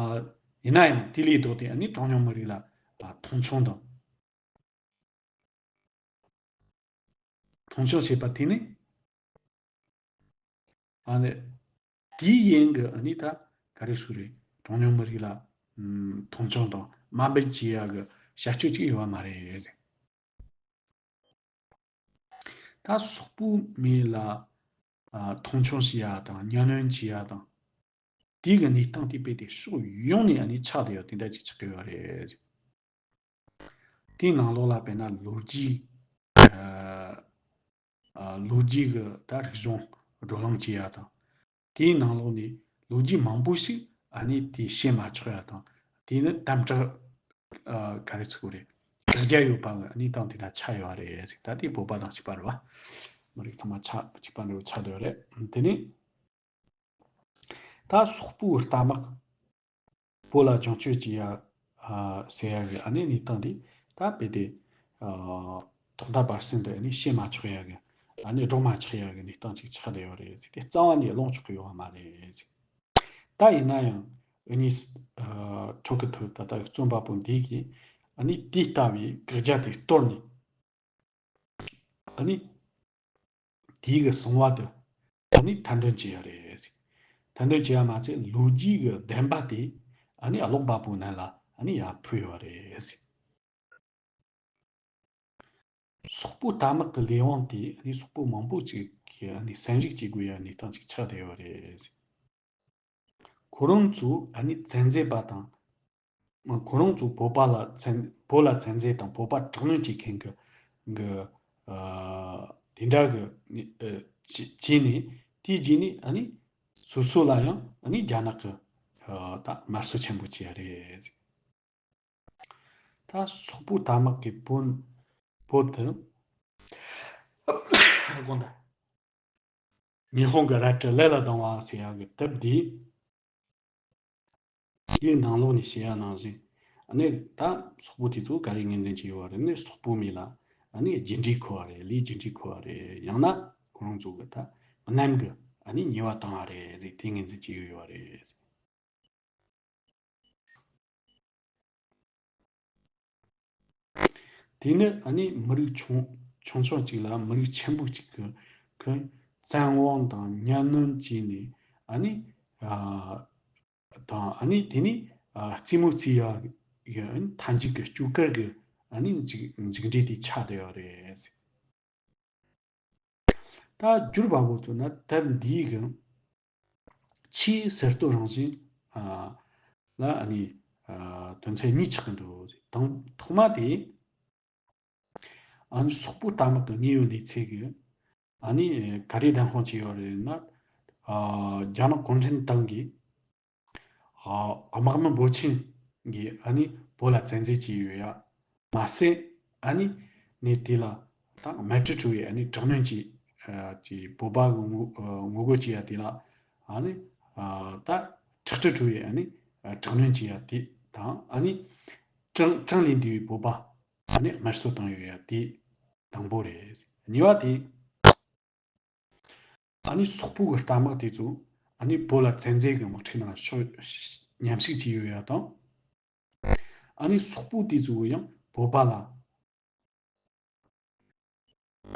ཡིན་ན་ཡང་དེ་ལས་ལྡོག་སྟེ་ཨ་ནི་གྲངས་ཉུང་མི་རིགས་ལ་ཨ་མཐོང་ཆུང་དང་། མཐོང་ཆུང་བྱེད་པ་དེ་ནི་ཨ་ནི་དེའི་ཡན་གྱི་ཨ་ནི་ད་ག་རེ་ཟེར་རེད། གྲངས་ཉུང་མི་རིགས་ལ་ཨམ་མཐོང་ཆུང་དང་དམའ་འབེབས་བྱེད་ཡ་གི་བྱ་སྤྱོད་ཅིག་ཡོད་པ་མ་རེད། ད་སོག་པོ་མི་ལ་ཨ་མཐོང་ཆུང་བྱེད་ཡ་དང་གཉའ་གནོན་བྱེད་ཡ་དང་། དེའི་གི་གནས་སྟངས་དེ་རྦད་དེ་ཕྱོགས་ཡོངས་ནས་ཨ་ནི་ཆགས་བསྡད་ཡོད་དེ་འདྲ་ཅིག་ཆགས་ཀྱི་ཡོད་རེད། དེའི་ནང་ལོགས་ལ་དཔེར་ན་ལོ་རྒྱུས་ཨ་ཨ་ལོ་རྒྱུས་ཀྱི་ད་རིག་གཞུང་བགྲོ་གླེང་བྱེད་ཡ་དང་། དེའི་ནང་ལོགས་ནས་ལོ་རྒྱུས་མང་པོ་ཞིག་ཨ་ནི་དེ་བཤད་མ་ཆོག་ཡ་དང་། དེ་ནི་དམ་དྲག་ཨ་ག་རེ་ཟེར་དགོས་རེད། བཀག་རྒྱ་ཡོད་པ་གི་གནས་སྟངས་དེ་འདྲ་ཆགས་ཡོད་རེད་ཟེར། ད་དེ་བོད་པ་དང་གཅིག་པ་རེད་བ། མི་རིགས་ཚང་མ་ཆགས་གཅིག་པ་འདྲ་བོ་ཆགས་བསྡད་ཡོད་རེད། དེ་ནས་ད་སོག་པོའི་རྟ་དམག་བོད་ལ་རྒྱང་སྐྱོད་བྱེད་ཡ་ཨ་ཟེར་ཡ་གི་ཨ་ནི་གནས་སྟངས་འདི་ད་རྦད་དེ་ཨ་ཐོག་མཐའ་བར་གསུམ་དུ་ཨ་ནི་བཤད་མ་ཆོག་ཡ་གི་ཨ་ནི་སྒྲོག་མ་ཆོག་ཡ་གི་གནས་སྟངས་ཅིག་ཆགས་བསྡད་ཡོད་རེད་ཟེར། དེ་རྩ་བ་ནས་སློང་ཆོག་གི་ཡོད་པ་མ་རེད་ཟེར། ད་ཡིན་ན་ཡང་ཨ་ནི་ཨ་ཁྲོ་ཁི་ཐུ་ད་ལྟ་རྩོམ་པ་པོ་འདི་གིས་ཨ་ནི་དེ་ལྟ་བུའི་བཀག་རྒྱ་དེ་གཏོར་ནས། ཨ་ནི་དེའི་གི་གསང་བ་དེ་ཨ་ནི་ཐེར་འདོན་བྱས་ཡོད་རེད་ཟེར། ཐེར་འདོན་བྱས་ཡ་མ་ཚད་ལོ་རྒྱུས་ཀྱི་བདེན་པ་དེ་ཨ་ནི་ཀློག་པ་པོ་རྣམས་ལ་ཨ་ནི་ཡར་ཕུལ་ཡོད་རེད་ཟེར། སོག་པོ་རྟ་དམག་གི་ལས་དབང་དེ་ཨ་ནི་སོག་པོ་མང་པོ་ཅིག་གིས་ཨ་ནི་བསམ་གཞིག་བྱེད་དགོས་ཡ་གནས་སྟངས་ཅིག་ཆགས་བསྡད་ཡོད་རེད་ཟེར། ཁོ་རང་ཚོ་ཨ་ནི་བཙན་འཛུལ་པ་དང་། ཁོ་རང་ཚོ་བོད་པ་ལ་བཙན་བོད་ལ་བཙན་འཛུལ་དང་བོད་པ་དྲག་གནོན་བྱེད་མཁན་གྱི་གི་ཨ་དེ་འདྲ་གི་ཨ་བྱས་བྱས་ནས་དེའི་རྗེས་ནས་ཨ་ནི་སོ་སོ་ལ་ཡང་ཨ་ནི་རྒྱ་ནག་གི་ཨ་ད་དམར་གསོད་ཆེན་པོ་བྱས་རེད། ད་སོག་པོ་རྟ་དམག་གི་བོད་བོད་དུ་དགོངས་དག་ཉི་ཧོང་གི་རལ་གྲི་ལས་ལ་ལྡང་བ་ཟེར་ཡག་གི་དེབ་འདི་ཡིག་ནང་ལོགས་ནས་བཤད་ཡ་ནང་བཞིན། ཨ་ནི་ད་སོག་པོ་དེ་ཚོ་ག་རེ་ངོས་འཛིན་བྱས་ཡོད་རེད་ནི་སོག་པོ་མི་ལ་ཨ་ནི་རྒྱུ་འབྲས་མཁོ་བ་རེད། ལས་རྒྱུ་འབྲས་མཁོ་བ་རེད། ཡང་ན་ཁོ་རང་ཚོ་གི་ད་གནམ་གི་ཨ་ནི་ཉེས་པ་བཏང་བ་རེད་ཟེར་དེ་ངོས་འཛིན་བྱས་ཡོད་རེད། དེ་ནི་ཨ་ནི་མི་རིགས་ཆུང་ཆུང་ཆུང་གཅིག་ལ་མི་རིགས་ཆེན་པོ་གཅིག་གི་གི་བཙན་དབང་དང་གཉའ་གནོན་བྱས་ནས་ཨ་ནི་ཨ་དང་ཨ་ནི་དེ་ནི་ཨ་རྩེད་མོ་རྩེ་ཡ་གི་ཨ་ནི་མཐའ་མཇུག་གི་སྐྱོ་གར་གི་ཨ་ནི་མཇུག་མཇུག་འབྲས་དེ་ཆགས་བསྡད་ཡོད་རེད། ད་བསྒྱུར་བ་པོ་ཚོ་ན་དེབ་འདིའི་གི་ཆེས་གསར་གཏོད་རང་བཞིན་ཨ་ལ་ཨ་ནི་ཨ་དོན་ཚན་གཉིས་ཆགས་ཀྱི་འདུག་དང་ཐོག་མ་དེ་ཨ་ནི་སོག་པོ་རྟ་དམག་གི་དངོས་ཡོད་གནས་ཚུལ་གི་ཨ་ནི་ག་རེ་བདེན་དཔང་བྱས་ཡོད་རེད་ན། ཨ་རྒྱ་ནག་གུང་ཁྲན་ཏང་གིས་ཨ་དམག་མི་འབོར་ཆེན་གྱིས་ཨ་ནི་བོད་ལ་བཙན་འཛུལ་བྱས་ཡོད་ཡ་མ་ཟད། ཨ་ནི་ནས་དེ་ལ་ད་མལ་གྲོས་བྱས་ཡ་ཨ་ནི་དྲག་གནོན་གྱིས་ཨ་ཀྱི་བོད་པ་གི་ངོ་ཨ་ངོ་རྒོལ་བྱས་ཡ་དེ་ལ་ཨ་ནི་ཨ་ད་ཁྲག་དྲི་བྲོ་བའི་ཨ་ནི་ཨ་དྲག་གནོན་བྱས་ཡ་དེ་དང་། ཨ་ནི་གྲངས་གྲངས་ལས་འདས་པའི་བོད་པ་ཨ་ནི་དམར་གསོད་བཏང་ཡོད་ཡ་དེ་དང་པོ་རེད། གཉིས་པ་དེ། ཨ་ནི་སོག་པོ་གི་རྟ་དམག་དེ་ཚོ་ཨ་ནི་བོད་ལ་བཙན་འཛུལ་གྱི་དམག་འཁྲུག་ནང་ཕྱོགས་མཉམ་ཞུགས་བྱས་ཡོད་ཡ་དང་། ཨ་ནི་སོག་པོ་དེ་ཚོ་ཡང་བོད་པ་ལ་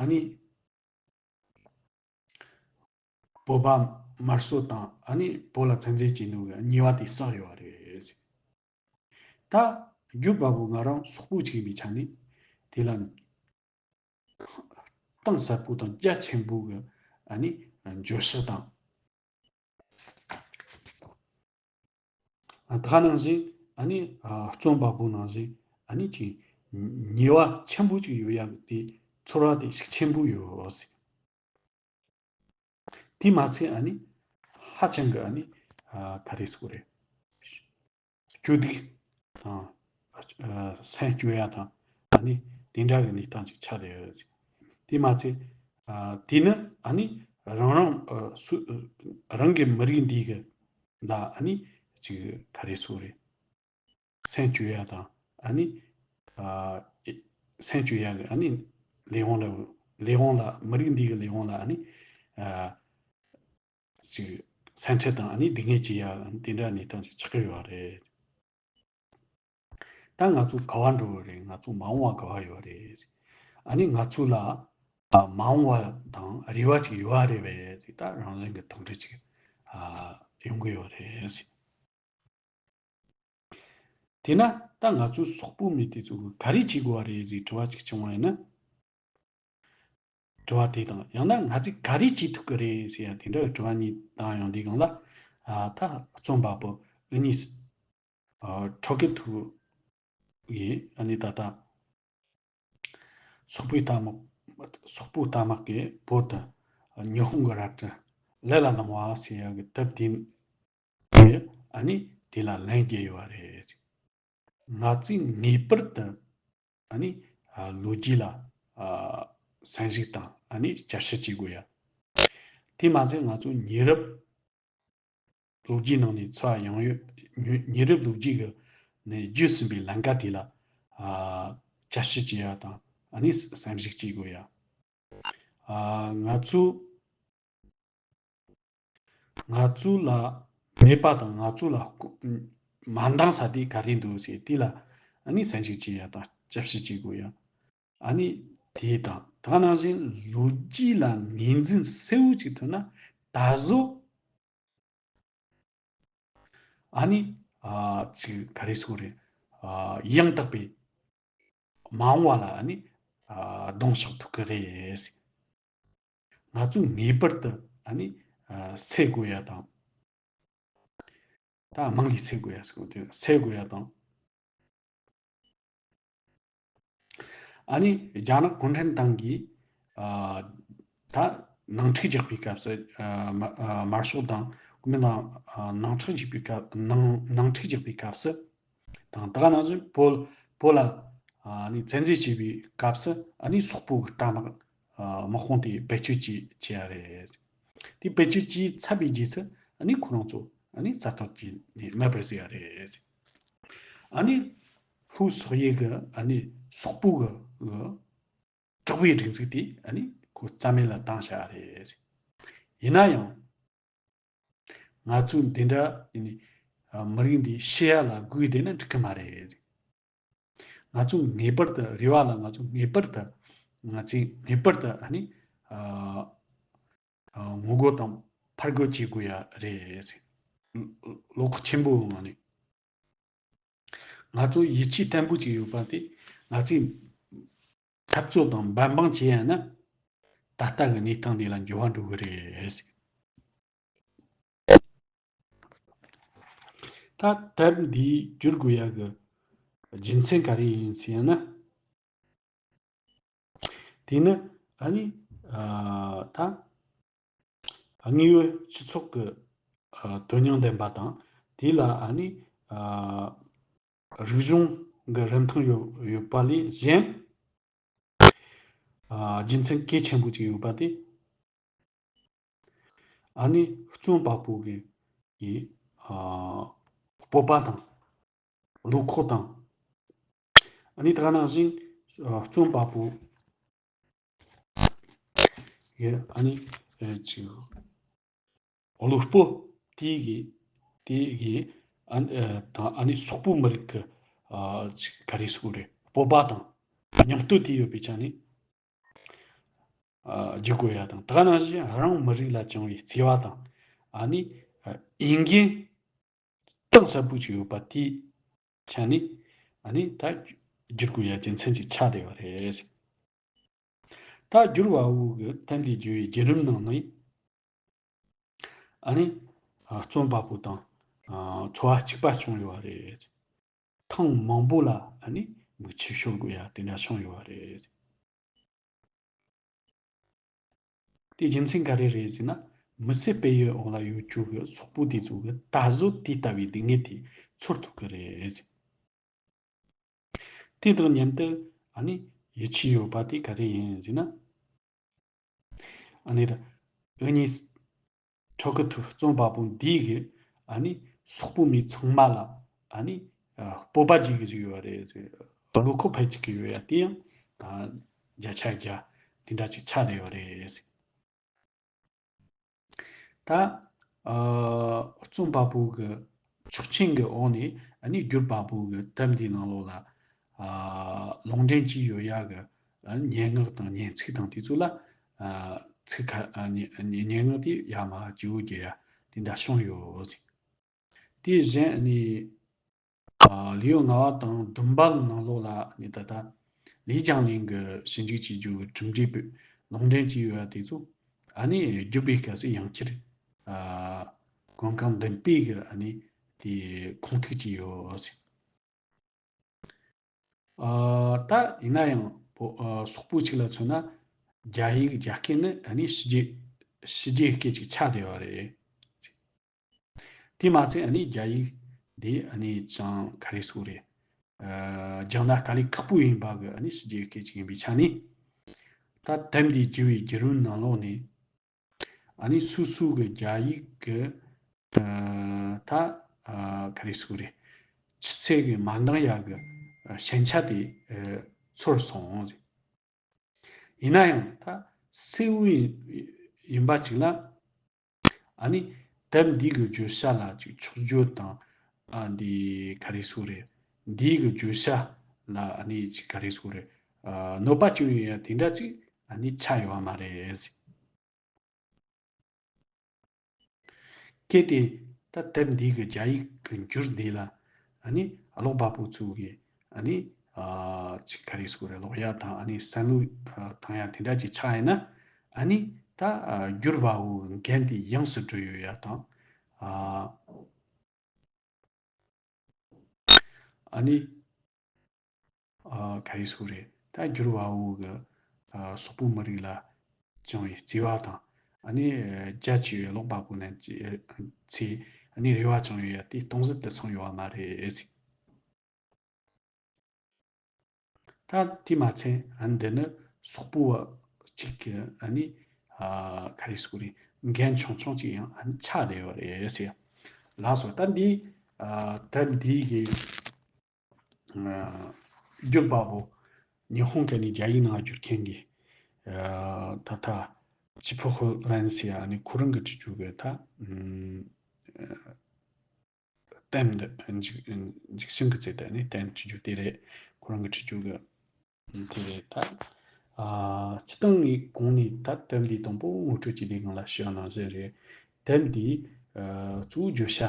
ཨ་ནི་བོད་པ་དམར་གསོད་དང་ཨ་ནི་བོད་ལ་བཙན་འཛུལ་བྱས་ནོ་གི་ཉེས་པ་དེ་བསགས་ཡོད་རེད། ད་ རྒྱུ་འབའ་པོ་ང་རང་སོག་པོ་ཅིག་ཡིན་པའི་ཆ་ནས་དེ་ལ་གཏིང་ཟབ་པོ་དང་རྒྱ་ཆེན་པོ་གི་ཨ་ནི་འགྱོད་བཤགས་དང་། ད་ག་ནང་བཞིན་ཨ་ནི་རྩོམ་པ་པོ་ནང་བཞིན་ཨ་ནི་ཅིག་ཉེས་པ་ཆེན་པོ་ཅིག་ཡོད་ཡག་དེ་ཚོར་བ་དེ་ཤུགས་ཆེན་པོ་ཡོད་ཟེར། དེ་མ་ཚད་ཨ་ནི་ཧ་ཅང་གི་ཨ་ནི་ག་རེ་ཟེར་དགོས་རེད། སྐྱོ་སྡུག་དང་སེམས་སྐྱོ་ཡ་དང་ཨ་ནི་དེ་འདྲ་གི་གནས་སྟངས་ཅིག་ཆགས་བསྡད་ཡོད་ཟེར། དེ་མ་ཚད་དེ་ནི་ཨ་ནི་རང་རང་སུ་རང་གི་མི་རིགས་འདི་གི་ལ་ཨ་ནི་ཅིག་ག་རེ་ཟེར་དགོས་རེད། སེམས་སྐྱོ་ཡ་དང་ཨ་ནི་ཨ་སེམས་སྐྱོ་ཡ་གི་ཨ་ནི་ལས་དབང་ལ་ལས་དབང་ལ་མི་རིགས་འདི་གི་ལས་དབང་ལ་ཨ་ནི་ཨ་ཅིག་སེམས་ཁྲལ་དང་ཨ་ནི་སྡུག་བསྔལ་བྱེད་ཡ་དེ་འདྲ་གནས་སྟངས་ཅིག་ཆགས་ཀྱི་ཡོད་རེད། ད་ང་ཚོ་ག་བ་འགྲོ་གི་རེད། ང་ཚོ་མ་འོངས་པ་ག་བ་ཡོད་རེད། ཨ་ནི་ང་ཚོ་ལ་ཨ་མ་འོངས་པ་དང་རེ་བ་ཅིག་ཡོད་རེད་པས་ཟེར་ད་རང་བཞིན་གྱི་དོགས་འདྲི་ཅིག་ཨ་ཡོང་གི་ཡོད་རེད་ཟེར། དེས་ན་ད་ང་ཚོའི་སོག་པོ་མི་དེ་ཚོ་གིས་ག་རེ་བྱེད་དགོས་པ་རེད་ཟེར་དྲི་བ་ཅིག་བྱུང་བ་ཡིན་ན། དྲི་བ་དེ་དང་ཡང་ན་ང་ཚོས་ག་རེ་བྱེད་ཐུབ་ཀྱི་རེད་ཟེར་ཡ་དེ་འདྲ་གི་དྲི་བ་གཉིས་བཏང་ཡོང་དུས་སྒང་ལ་ཨ་ད་རྩོམ་པ་པོ་ཨུ་ནིས་ཨ་ཁྲོ་ཀེ་ཐུ་ཡིས་ཨ་ནི་ད་ལྟ་སོག་པོའི་རྟ་དམག་སོག་པོའི་རྟ་དམག་གིས་བོད་དུ་ཉི་ཧོང་གི་རལ་གྲི་ལས་ལ་བླངས་པ་ཟེར་ཡ་གི་དེབ་དེ་ཨ་ནི་དེ་ལ་ལན་རྒྱག་ཡོད་པ་རེད། ང་ཚོས་ངེས་པར་དུ་ཨ་ནི་ཨ་ལོ་རྒྱུས་ལ་ཨ་བསམ་གཞིག་དང་ཨ་ནི་བསྐྱར་ཞིབ་བྱེད་དགོས་ཡ། དེ་མ་ཚད་ང་ཚོ་ཉེ་རབས་ལོ་རྒྱུས་ནང་ནས་འཚོ་བ་ཡོང་ཡོད་ཉེ་ཉེ་རབས་ལོ་རྒྱུས་ཀྱི་ནས་བརྒྱུད་ཟིན་པའི་ལམ་ཀ་དེ་ལ་ཨ་བསྐྱར་ཞིབ་བྱེད་ཡ་དང་ཨ་ནི་བསམ་གཞིག་བྱེད་དགོས་ཡ། ཨ་ང་ཚོ་ང་ཚོ་ལ་མེད་པ་དང་ང་ཚོ་ལ་མ་འདང་ས་དེ་ག་རེ་འདུག་ཟེར་དེ་ལ་ཨ་ནི་བསམ་གཞིག་བྱེད་ཡ་དང་བསྐྱར་ཞིབ་བྱེད་དགོས་ཡ། ཨ་ནི་དེ་དང་ད་ག་ནང་བཞིན་ལོ་རྒྱུས་ལ་ངོས་འཛིན་གསལ་བོ་ཅིག་ཐུབ་ན་ད་གཟོད་ཨ་ནི་ཨ་ཅིག་ག་རེ་ཟེར་དགོས་རེད། ཨ་ཡང་དག་པའི་མ་འོངས་པ་ལ་ཨ་ནི་ཨ་གདེང་ཕྱོགས་ཐུབ་ཀྱི་རེད། ང་ཚོས་ངེས་པར་དུ་ཨ་ནི་ཨ་སེལ་དགོས་ཡ་དང་། ད་དམངས་ལས་སེལ་དགོས་ཡ་ཟེར་དགོས་དེ་སེལ་དགོས་ཡ་དང་། ཨ་ནི་རྒྱ་ནག་གུང་ཁྲན་ཏང་གིས་ཨ་ད་ནང་འཁྲུག་རྒྱག་པའི་སྐབས་སུ་ཨ་མ་ཨ་དམར་ཤོག་དང་གུང་ཁྲན་ཏང་ཨ་ནང་འཁྲུག་རྒྱག་པའི་སྐབས་ནང་ནང་འཁྲུག་རྒྱག་པའི་སྐབས་སུ་དང་ད་ག་ནང་བཞིན་བོད་བོད་ལ་ཨ་ནི་བཙན་འཛུལ་བྱས་པའི་སྐབས་སུ་ཨ་ནི་སོག་པོ་གི་རྟ་དམག་ཨ་དམག་དཔུང་དེ་བེད་སྤྱོད་བྱས་བྱས་ཡ་རེད། དེ་བེད་སྤྱོད་བྱས་ཚར་བའི་རྗེས་སུ་ཨ་ནི་ཁོ་རང་ཚོ་ཨ་ནི་རྩ་གཏོར་བྱས་ནས་མེད་པར་བཟོས་ཡ་རེད། ཨ་ནི་ཧུའུ་སོག་ཡེ་གི་ཨ་ནི་སོག་པོ་གི་གི་དྲག་པོའི་སྒྲིག་འཛུགས་དེ་ཨ་ནི་ཁོ་རྩ་མེད་ལ་བཏང་བཞག་རེད། ཡིན་ན་ཡང་ང་ཚོ་འདི་འདྲ་ཡིན་ནི་མི་རིགས་འདི་ཤི་ཡ་ལ་སྒུག་བསྡད་ན་འགྲིག་གི་མ་རེད། ང་ཚོ་ངེས་པར་དུ་རེ་བ་ལ་ང་ཚོ་ངེས་པར་དུ་ང་ཚོས་ངེས་པར་དུ་ཨ་ནི་ཨ་ཨ་ངོ་རྒོལ་དང་ཕར་རྒོལ་བྱེད་དགོས་ཡ་རེད། བློ་ཁོག་ཆེན་པོའི་ངང་ནས། ང་ཚོ་ཡིད་ཆེས་བརྟན་པོ་ཅིག་ཡོད་པ་དེ་ང་ཚོས་འཐབ་རྩོད་དང་འབད་འབུངས་བྱེད་ཡ་ན་ད་ལྟ་གི་གནས་སྟངས་འདི་ལ་འགྱུར་བ་འགྲོ་གི་རེད། ད་དེབ་འདི་བསྒྱུར་དགོས་ཡ་གི་རྒྱུ་མཚན་ག་རེ་ཡིན་ཟེར་ན། དེ་ནི་ཨ་ནི་ཨ་ད་དངོས་ཡོད་སྤྱི་ཚོགས་ཀྱི་ཨ་དོན་སྙིང་ལྡན་པ་དང་དེ་ལ་ཨ་ནི་ཨ་རིག་གཞུང་གི་རིན་ཐང་ཡོད་ཡོད་པ་ལས་གཞན་ཨ་རྒྱུ་མཚན་གལ་ཆེན་པོ་ཅིག་ཡོད་པ་དེ། ཨ་ནི་རྩོམ་པ་པོ་གི་གི་ཨ་སྤོབས་པ་དང་བློ་ཁོག་དང་། ཨ་ནི་ད་ག་ནང་བཞིན་ཨ་རྩོམ་པ་པོ་གི་ཨ་ནི་ཨེ་ཅིག་བློ་སྤོབས་དེ་གི་དེ་གི་ཨ་ནི་ཨེ་དང་ཨ་ནི་སོག་པོ་མི་རིགས་ཀྱི་ཨ་ཅིག་ག་རེ་ཟེར་དགོས་རེད། སྤོབས་པ་དང་སྙིང་སྟོབས་དེ་ཡོད་པའི་ཆ་ནས། ཨ་བསྒྱུར་དགོས་ཡ་དང་ད་ག་ནང་བཞིན་རང་མི་རིགས་ལ་བཅངས་པའི་བརྩེ་བ་དང་ཨ་ནི་ཨ་འོས་འགན་གཏིང་ཟབ་པོ་ཅིག་ཡོད་པ་དེའི་ཆ་ནས་ ཨ་ནི་ད་བསྒྱུར་དགོས་ཡ་རྒྱུ་མཚན་ཅིག་ཆགས་བསྡད་པ་རེད། ད་བསྒྱུར་བ་བོ་གི་དེབ་འདི་བསྒྱུར་བའི་བརྒྱུད་རིམ་ནང་ནས། ཨ་ནི། རྩོམ་པ་པོ་དང་། ཚོར་བ་གཅིག་པ་བྱུང་ཡོད་པ་རེད། ཐེངས་མང་པོ་ལ་ཨ་ནི་མིག་ཆུ་ཤོར་དགོས་ཡ་དེ་འདྲ་བྱུང་ཡོད་པ་རེད། དེའི་རྒྱུ་མཚན་ག་རེ་རེད་ཟེར་ན། མི་ཚེ་སྤེལ་ཡུལ་འོག་ལ་ཡོད་རྒྱུ་གི་སོག་པོ་དེ་ཚོ་གི་ད་གཟོད་དེ་ལྟ་བུའི་སྡུག་བསྔལ་དེ་ཚོར་ཐུབ་ཀྱི་རེད། དེ་དང་མཉམ་དུ་ཨ་ནི་ཡིད་ཆེས་ཡོད་པ་དེ་ག་རེ་ཡིན་ཟེར་ན། ཨ་ནི་ད་འུ་གཉིས་ཕྲུ་གུ་ཐུ་རྩོམ་པ་པོ་འདིའི་གི་ཨ་ནི་སོག་པོ་མི་ཚང་མ་ལ་ཨ་ནི་སྤོབས་པ་བརྗིད་གི་ཟིག་ཡོད་རེད། བློ་ཁོག་འཕེལ་ཅིག་གི་ཡོད་ཡ་དེ་ཡང་བརྒྱ་ཆ་བརྒྱ་དེ་འདྲ་ཅིག་ཆགས་བསྡད་ཡོད་རེད། ད། ཨ། རྩོམ་པ་པོ་གི་ཆོག་མཆན་གི་འོག་ནས་ཨ་ནི་བསྒྱུར་པ་པོ་གི་དེབ་འདིའི་ནང་ལོགས་ལ། ཨ། ལུང་འདྲེན་བྱས་ཡོད་ཡ་གི། ཨ། སྙན་ངག་དང་སྙན་ཚིག་དང་དེ་ཚོ་ལ། ཨ། ཚིག་ཁ། ཨ། སྙན་སྙན་ངག་དེ་ཡར་མར་བརྗེ་བོ་རྒྱག་ཡ་དེ་འདྲ་བྱུང་ཡོད་ཟིག་དེ་གཞན་ནི། ཨ། ལེའུ་ལྔ་པ་དང་བདུན་པ་ནང་ལོགས་ལ་ནི་ད་ལྟ་ལི་ཅང་ལིན་གྱི་ཞིབ་འཇུག་བྱེད་རྒྱུ་གི་གྲུབ་འབྲས་པོས་ལུང་འདྲེན་བྱས་ཡོད་པ་དེ་ཚོ་ཨ་ནི་བསྒྱུར་བའི་སྐབས་སུ་ཡང་བསྐྱར། ཨ། གོམ་གང་མདུན་སྤོས་ཀྱི་ཨ་ནི་དེ་ཁུངས་ཐུག་བྱས་ཡོད་ཟེར། ཨ། ད་ཡིན་ན་ཡང་བོ། ཨ། སོག་པོ་གཅིག་ལ་མཚོན་ན་རྒྱ་ཡིག་རྒྱ་སྐད་ནི་ཨ་ནི་ཕྱི་རྒྱལ་ཕྱི་རྒྱལ་སྐད་ཅིག་ཆགས་བསྡད་པ་རེད། དེ་མ་ཚད་ཨ་ནི་རྒྱ་ཡིག་འདི་ཨ་ནི་ཅང་ག་རེ་ཟེར་དགོས་རེད། ཨ། སྦྱང་ན་དཀའ་ལས་ཁག་པོ་ཡིན་པ་གི་ཨ་ནི་ཕྱི་རྒྱལ་སྐད་ཅིག་ཡིན་པའི་ཆ་ནས། ད་དེབ་འདི་བསྒྱུར་བའི་བརྒྱུད་རིམ་ནང་ལོགས་ནས། ཨ་ནི་སོ་སོ་གི་རྒྱ་ཡིག་གི། ཨ། ད། ཨ། ག་རེ་ཟེར་དགོས་རེད། ཆུ་ཚད་གི་མ་འདང་ཡ་གི། ཨ། ཞན་ཆ་དེ། ཨ། ཚོར་སོང་ཟེར། ཡིན་ན་ཡང་ད་གསལ་བོ་ཡིན་པ་ཅིག་ལ། ཨ་ནི་དེབ་འདི་གི་བརྗོད་བྱ་ལ་ཅིག་འཁྱོག་བརྗོད་དང་། ཨ། འདི་ག་རེ་ཟེར་དགོས་རེད། འདི་གི་བརྗོད་བྱ་ལ་ཨ་ནི་ཅིག་ག་རེ་ཟེར་དགོས་རེད། ཨ། གནོད་པ་བྱུང་ཡོད་ཡ་དེ་འདྲ་ཅིག་ཨ་ནི་ཆགས་ཡོད་པ་མ་རེད། གལ་ཏེ་ད་དེབ་འདི་གི་རྒྱ་ཡིག་གི་འགྱུར་འདི་ལ་ཨ་ནི་ཀློག་པ་པོ་ཚོ་གི་ཨ་ནི། ཨ། ཅིག་ག་རེ་ཟེར་དགོས་རེད། ཀློག་ཡ་དང་ཨ་ནི་བསམ་བློ་བཏང་ཡ་དེ་འདྲ་ཅིག་ཆགས་ཡིན་ན། ཨ་ནི་ད། ཨ། བསྒྱུར་བ་བོ་འགན་དེ་ཡོངས་སུ་གྲུབ་ཡོད་ཡ་དང་། ཨ། ཨ་ནི། ཨ། ག་རེ་ཟེར་དགོས་རེད། ད་བསྒྱུར་བ་བོ་གི། ཨ། སོག་པོ་མི་རིགས་ལ་བཅངས་པའི་བརྩེ་བ་དང་། ཨ་ནི་རྒྱ་ཆེ་བའི་ཀློག་པ་པོ་རྣམས་ཀྱི་ཚེ་ཨ་ནི་རེ་བ་བཅངས་ཡོད་ཡ་དེ་སྟོང་ཟད་དུ་སོང་ཡོད་པ་མ་རེད་ཟེར། ད་དེ་མ་ཚད་ཨ་ནི་འདི་ནི་སོག་པོ་བ་གཅིག་གི་ཨ་ནི། ཨ། ག་རེ་ཟེར་དགོས་རེད། འགན་ཆུང་ཆུང་ཅིག་ཡང་ཨ་ནི་ཆགས་བསྡད་ཡོད་རེད་ཟེར། ལགས་སོ། ད་འདི། ཨ། དེབ་འདི་གི། ཨ། བསྒྱུར་པ་པོ་ཉི་ཧོང་སྐད་ནས་རྒྱ་ཡིག་ནང་བསྒྱུར་མཁན་གྱི། ཨ། ད་ལྟ་ཅི་ཕུ་ཧུ་ལན་ཟེར་ཡ་ཨ་ནི་ཁོ་རང་གི་བྲིས་རྒྱུ་གི་ད། ཨ། དེབ་འདི་འཇིག་འཇིག་ཤིང་གི་ཚེ་དེ་ནི་དེབ་བྲིས་རྒྱུ་དེ་རེད། ཁོ་རང་གི་བྲིས་རྒྱུ་གི་དེ་རེད་ད། ཨ། སྤྱིར་བཏང་ངས་གོང་ནས་ད་དེབ་འདིའི་དང་པོ་ངོ་སྤྲོད་བྱེད་དུས་སྒང་ལ་ཞུ་ཡ་ནང་བཞིན་རེད། དེབ་འདི། ཨ། གཙོ་བོ་བརྗོད་བྱ།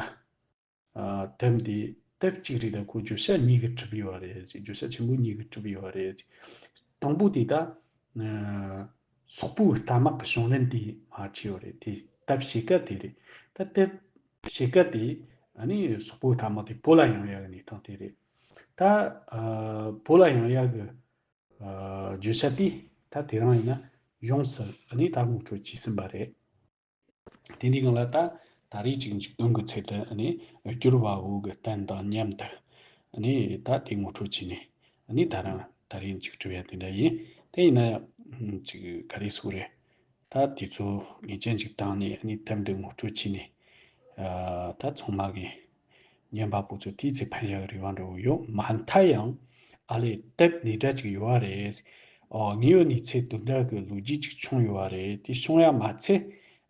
ཨ། དེབ་འདི་དེབ་གཅིག་རེད་ད་ཁོ་བརྗོད་བྱ་གཉིས་ཀྱིས་གྲུབ་ཡོད་རེད། བརྗོད་བྱ་ཆེན་པོ་གཉིས་ཀྱིས་གྲུབ་ཡོད་རེད། དང་པོ་དེ་ད། ཨ། སོག་པོའི་རྟ་དམག་གི་བྱུང་ལན་དེ་མར་ཁྲིད་ཡོད་རེད། དེ་དེབ་ཕྱེད་ཀ་དེ་རེད། ད་དེབ་ཕྱེད་ཀ་དེ་ཨ་ནི་སོག་པོའི་རྟ་དམག་དེ་བོད་ལ་ཡོང་ཡག་གི་གནས་སྟངས་དེ་རེད། ད། ཨ། བོད་ལ་ཡོང་ཡག་གི། ཨ། བརྗོད་བྱ་དེ་ད་དེ་རིང་ཡིན་ན་ཡོངས་སུ་ཨ་ནི་ད་ངོ་སྤྲོད་བྱས་ཟིན་པ་རེད། དེ་འདྲའི་སྒང་ལ་ད་ད་རེས་ཅིག་མཇུག་སྡོམ་གྱི་ཚད་དུ་ཨ་ནི་བསྒྱུར་བ་བོ་གི་བསྟན་དང་མཉམ་དུ་ཨ་ནི་ད་དེ་ངོ་སྤྲོད་བྱས་ནས་ཨ་ནི་ད་རང་ད་རེས་མཇུག་སྒྲིལ་ཡ་དེ་འདྲ་ཡིན། དེ་ཡིན་ན་ཡང་ཅིག་ག་རེ་ཟེར་དགོས་རེད། ད་དེ་ཚོ་ངེས་ཅན་ཅིག་བཏང་ནས་ཨ་ནི་དེབ་འདི་ངོ་སྤྲོད་བྱས་ནས། ཨ། ད་ཚང་མ་གི་ཉན་པ་པོ་ཚོ་དེའི་ཚེ་ཕན་ཡག་རེ་བ་འདྲ་བོ་ཡོད། མ་མཐའ་ཡང་ཨ་ལས་དེབ་འདི་འདྲ་ཅིག་ཡོད་པ་རེད། ཨོ། ངའི་འོ་ནས་ཚེ་དུམ་གྲ་གི་ལོ་རྒྱུས་ཅིག་བྱུང་ཡོད་པ་རེད། དེ་བྱུང་ཡ་མ་ཚད།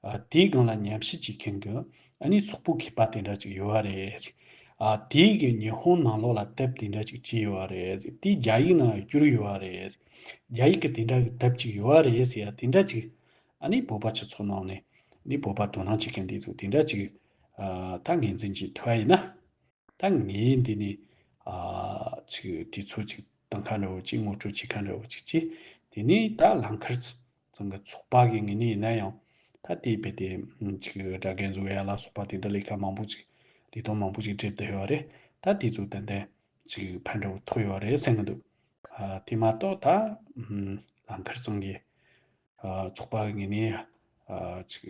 ཨ། དེའི་སྒང་ལ་ཉམས་ཞིབ་བྱེད་མཁན་གྱི་ཨ་ནི་སོག་པོ་མཁས་པ་དེ་འདྲ་ཅིག་ཡོད་པ་རེད། ཨ། དེའི་གི་ཉི་ཧོང་ནང་ལོགས་ལ་དེབ་དེ་འདྲ་ཅིག་བྲིས་ཡོད་པ་རེད། དེ་རྒྱ་ཡིག་ནང་བསྒྱུར་ཡོད་པ་རེད། རྒྱ་ཡིག་གི་དེ་འདྲ་གི་དེབ་ཅིག་ཡོད་པ་རེད་ཟེར་ཡ་དེ་འདྲ་ཅིག་ཨ་ནི་བོད་པ་སྤྱི་ཚོགས་ནང་ནས་ནི་བོད་པ་དོ་སྣང་བྱེད་མཁན་དེ་ཚོ་དེ་འདྲ་ཅིག་ཨ། ད་ངོས་འཛིན་བྱེད་ཐུབ་པ་ཡིན་ན། ད་ངས་འདི་ནས། ཨ། ཅིག་དུས་ཚོད་ཅིག་བཏང་ཁ་འདྲ་བོ་ཅིག་ངོ་སྤྲོད་བྱེད་ཁ་འདྲ་བོ་ཅིག་བྱས། དེ་ནས་ད་ལམ་ཁར་ཚང་གི་ཚོགས་པ་གི་ངོས་ནས་ཡིན་ན་ཡང་ད་དེའི་རྦད་དེ་ཅིག་སྒྲ་འགེལ་བཟོ་ཡ་ལ་སོགས་པ་དེ་འདྲ་ལས་ཀ་མང་པོ་ཅིག་ལས་དོན་མང་པོ་ཅིག་སྒྲུབ་བསྡད་ཡོད་རེད། ད་དེ་ཚོ་ཏན་ཏན་ཅིག་ཕན་འབྲས་ཐོགས་ཡོད་རེད་བསམ་གི་འདུག་ཨ། དེ་མ་གཏོགས་ད་ལམ་ཁར་ཚང་གི་ཚོགས་པ་གི་ངོས་ནས་ཅིག་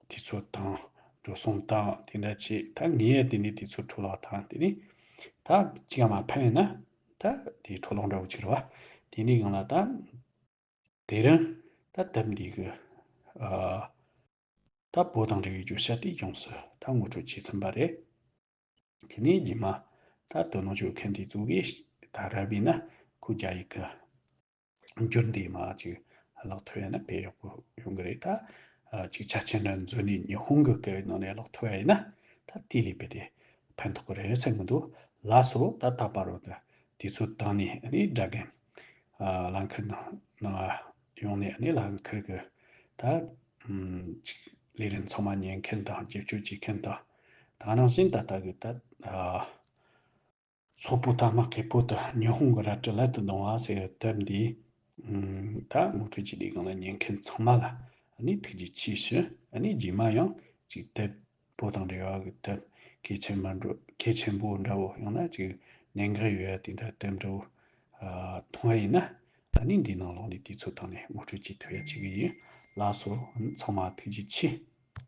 དུས་ཚོད་དང་འགྲོ་སོང་དང་དེ་འདྲ་བྱས། ད་ངས་དེ་ནས་དུས་ཚོད་འཕྲོ་བརླག་དང་དེ་ནས་ད་ཅི་ཡང་མ་ཕན་ཡིན་ན་ད་དེ་འཕྲོ་བརླག་འདྲ་བོ་ཅིག་རེད་བ། དེ་ནས་གང་ལ་ད་དེ་རིང་ད་དེབ་འདི་གི་ཨ། ད་བོད་དང་འབྲེལ་བའི་བརྗོད་བྱ་དེ་ཡོངས་སུ་ད་ངོ་སྤྲོད་བྱས་ཟིན་པ་རེད། དེ་ནས་རྗེས་མ་ད་དོ་སྣང་བྱེད་མཁན་དེ་ཚོ་གིས་ད་རབ་ཡིན་ན་ཁོ་རྒྱ་ཡིག་གི་འགྱུར་འདི་མ་ཅིག་ཀློག་ཐུབ་ཡ་ན་དཔེ་ཡག་པོ་ཡོང་གི་རེད། ད་ཨ་ཅིག་ཆ་རྐྱེན་འདྲ་འཛོལ་ནས་ཉི་ཧོང་གི་སྐད་ཡིག་ནང་ནས་ཀློག་ཐུབ་ཡ་ཡིན་ན་ད་དེ་ལས་དཔེ་དེ་ཕན་ཐོགས་ཀྱི་རེད་བསམ་གི་འདུག་ལགས་སོ། ད་ད་བར་དུ་དུས་ཚོད་བཏང་ནས་ཨ་ནི་སྒྲ་རྒན་ཨ་ལམ་ཁར་ནང་ནང་ཡོང་ནས་ཨ་ནི་ལམ་ཁར་གི་ད་ཨམ་ཅིག་ལས་རིམ་ཚང་མ་ཉན་མཁན་དང་བརྒྱབ་སྐྱོར་བྱེད་མཁན་དང་། ད་ནང་བཞིན་ད་ལྟ་གི་ད་ཨ་སོག་པོ་ད་མ་སྐད་པོ་དང་ཉི་ཧོང་གི་རལ་གྲི་སླར་དུ་ལྡང་བ་ཟེར་བའི་དེབ་འདི་ཨམ་ད་ངོ་སྤྲོད་བྱས་དུས་སྒང་ལ་ཉན་མཁན་ཚང་མ་ལ་ཨ་ནི་ཐུགས་རྗེ་ཆེ་ཞུ། ཨ་ནི་རྗེས་མ་ཡང་ཅིག་དེབ་བོད་དང་འབྲེལ་བ་གི་དེབ་གལ་ཆེན་པོ་འདྲ་གལ་ཆེན་པོ་འདྲ་བོ་ཡང་ན་ཅིག་གནད་འགག་ཡོད་ཡ་དེ་འདྲ་དེབ་འདྲ་བོ་ཨ་མཐོང་བ་ཡིན་ན་ཨ་ནི་འདིའི་ནང་ལོགས་ནས་དུས་ཚོད་བཏང་ནས་ངོ་སྤྲོད་བྱེད་ཐུབ་ཡ་བྱེད་གི་ཡིན། ལགས་སོ། ཚང་མ་ཐུགས་རྗེ་ཆེ།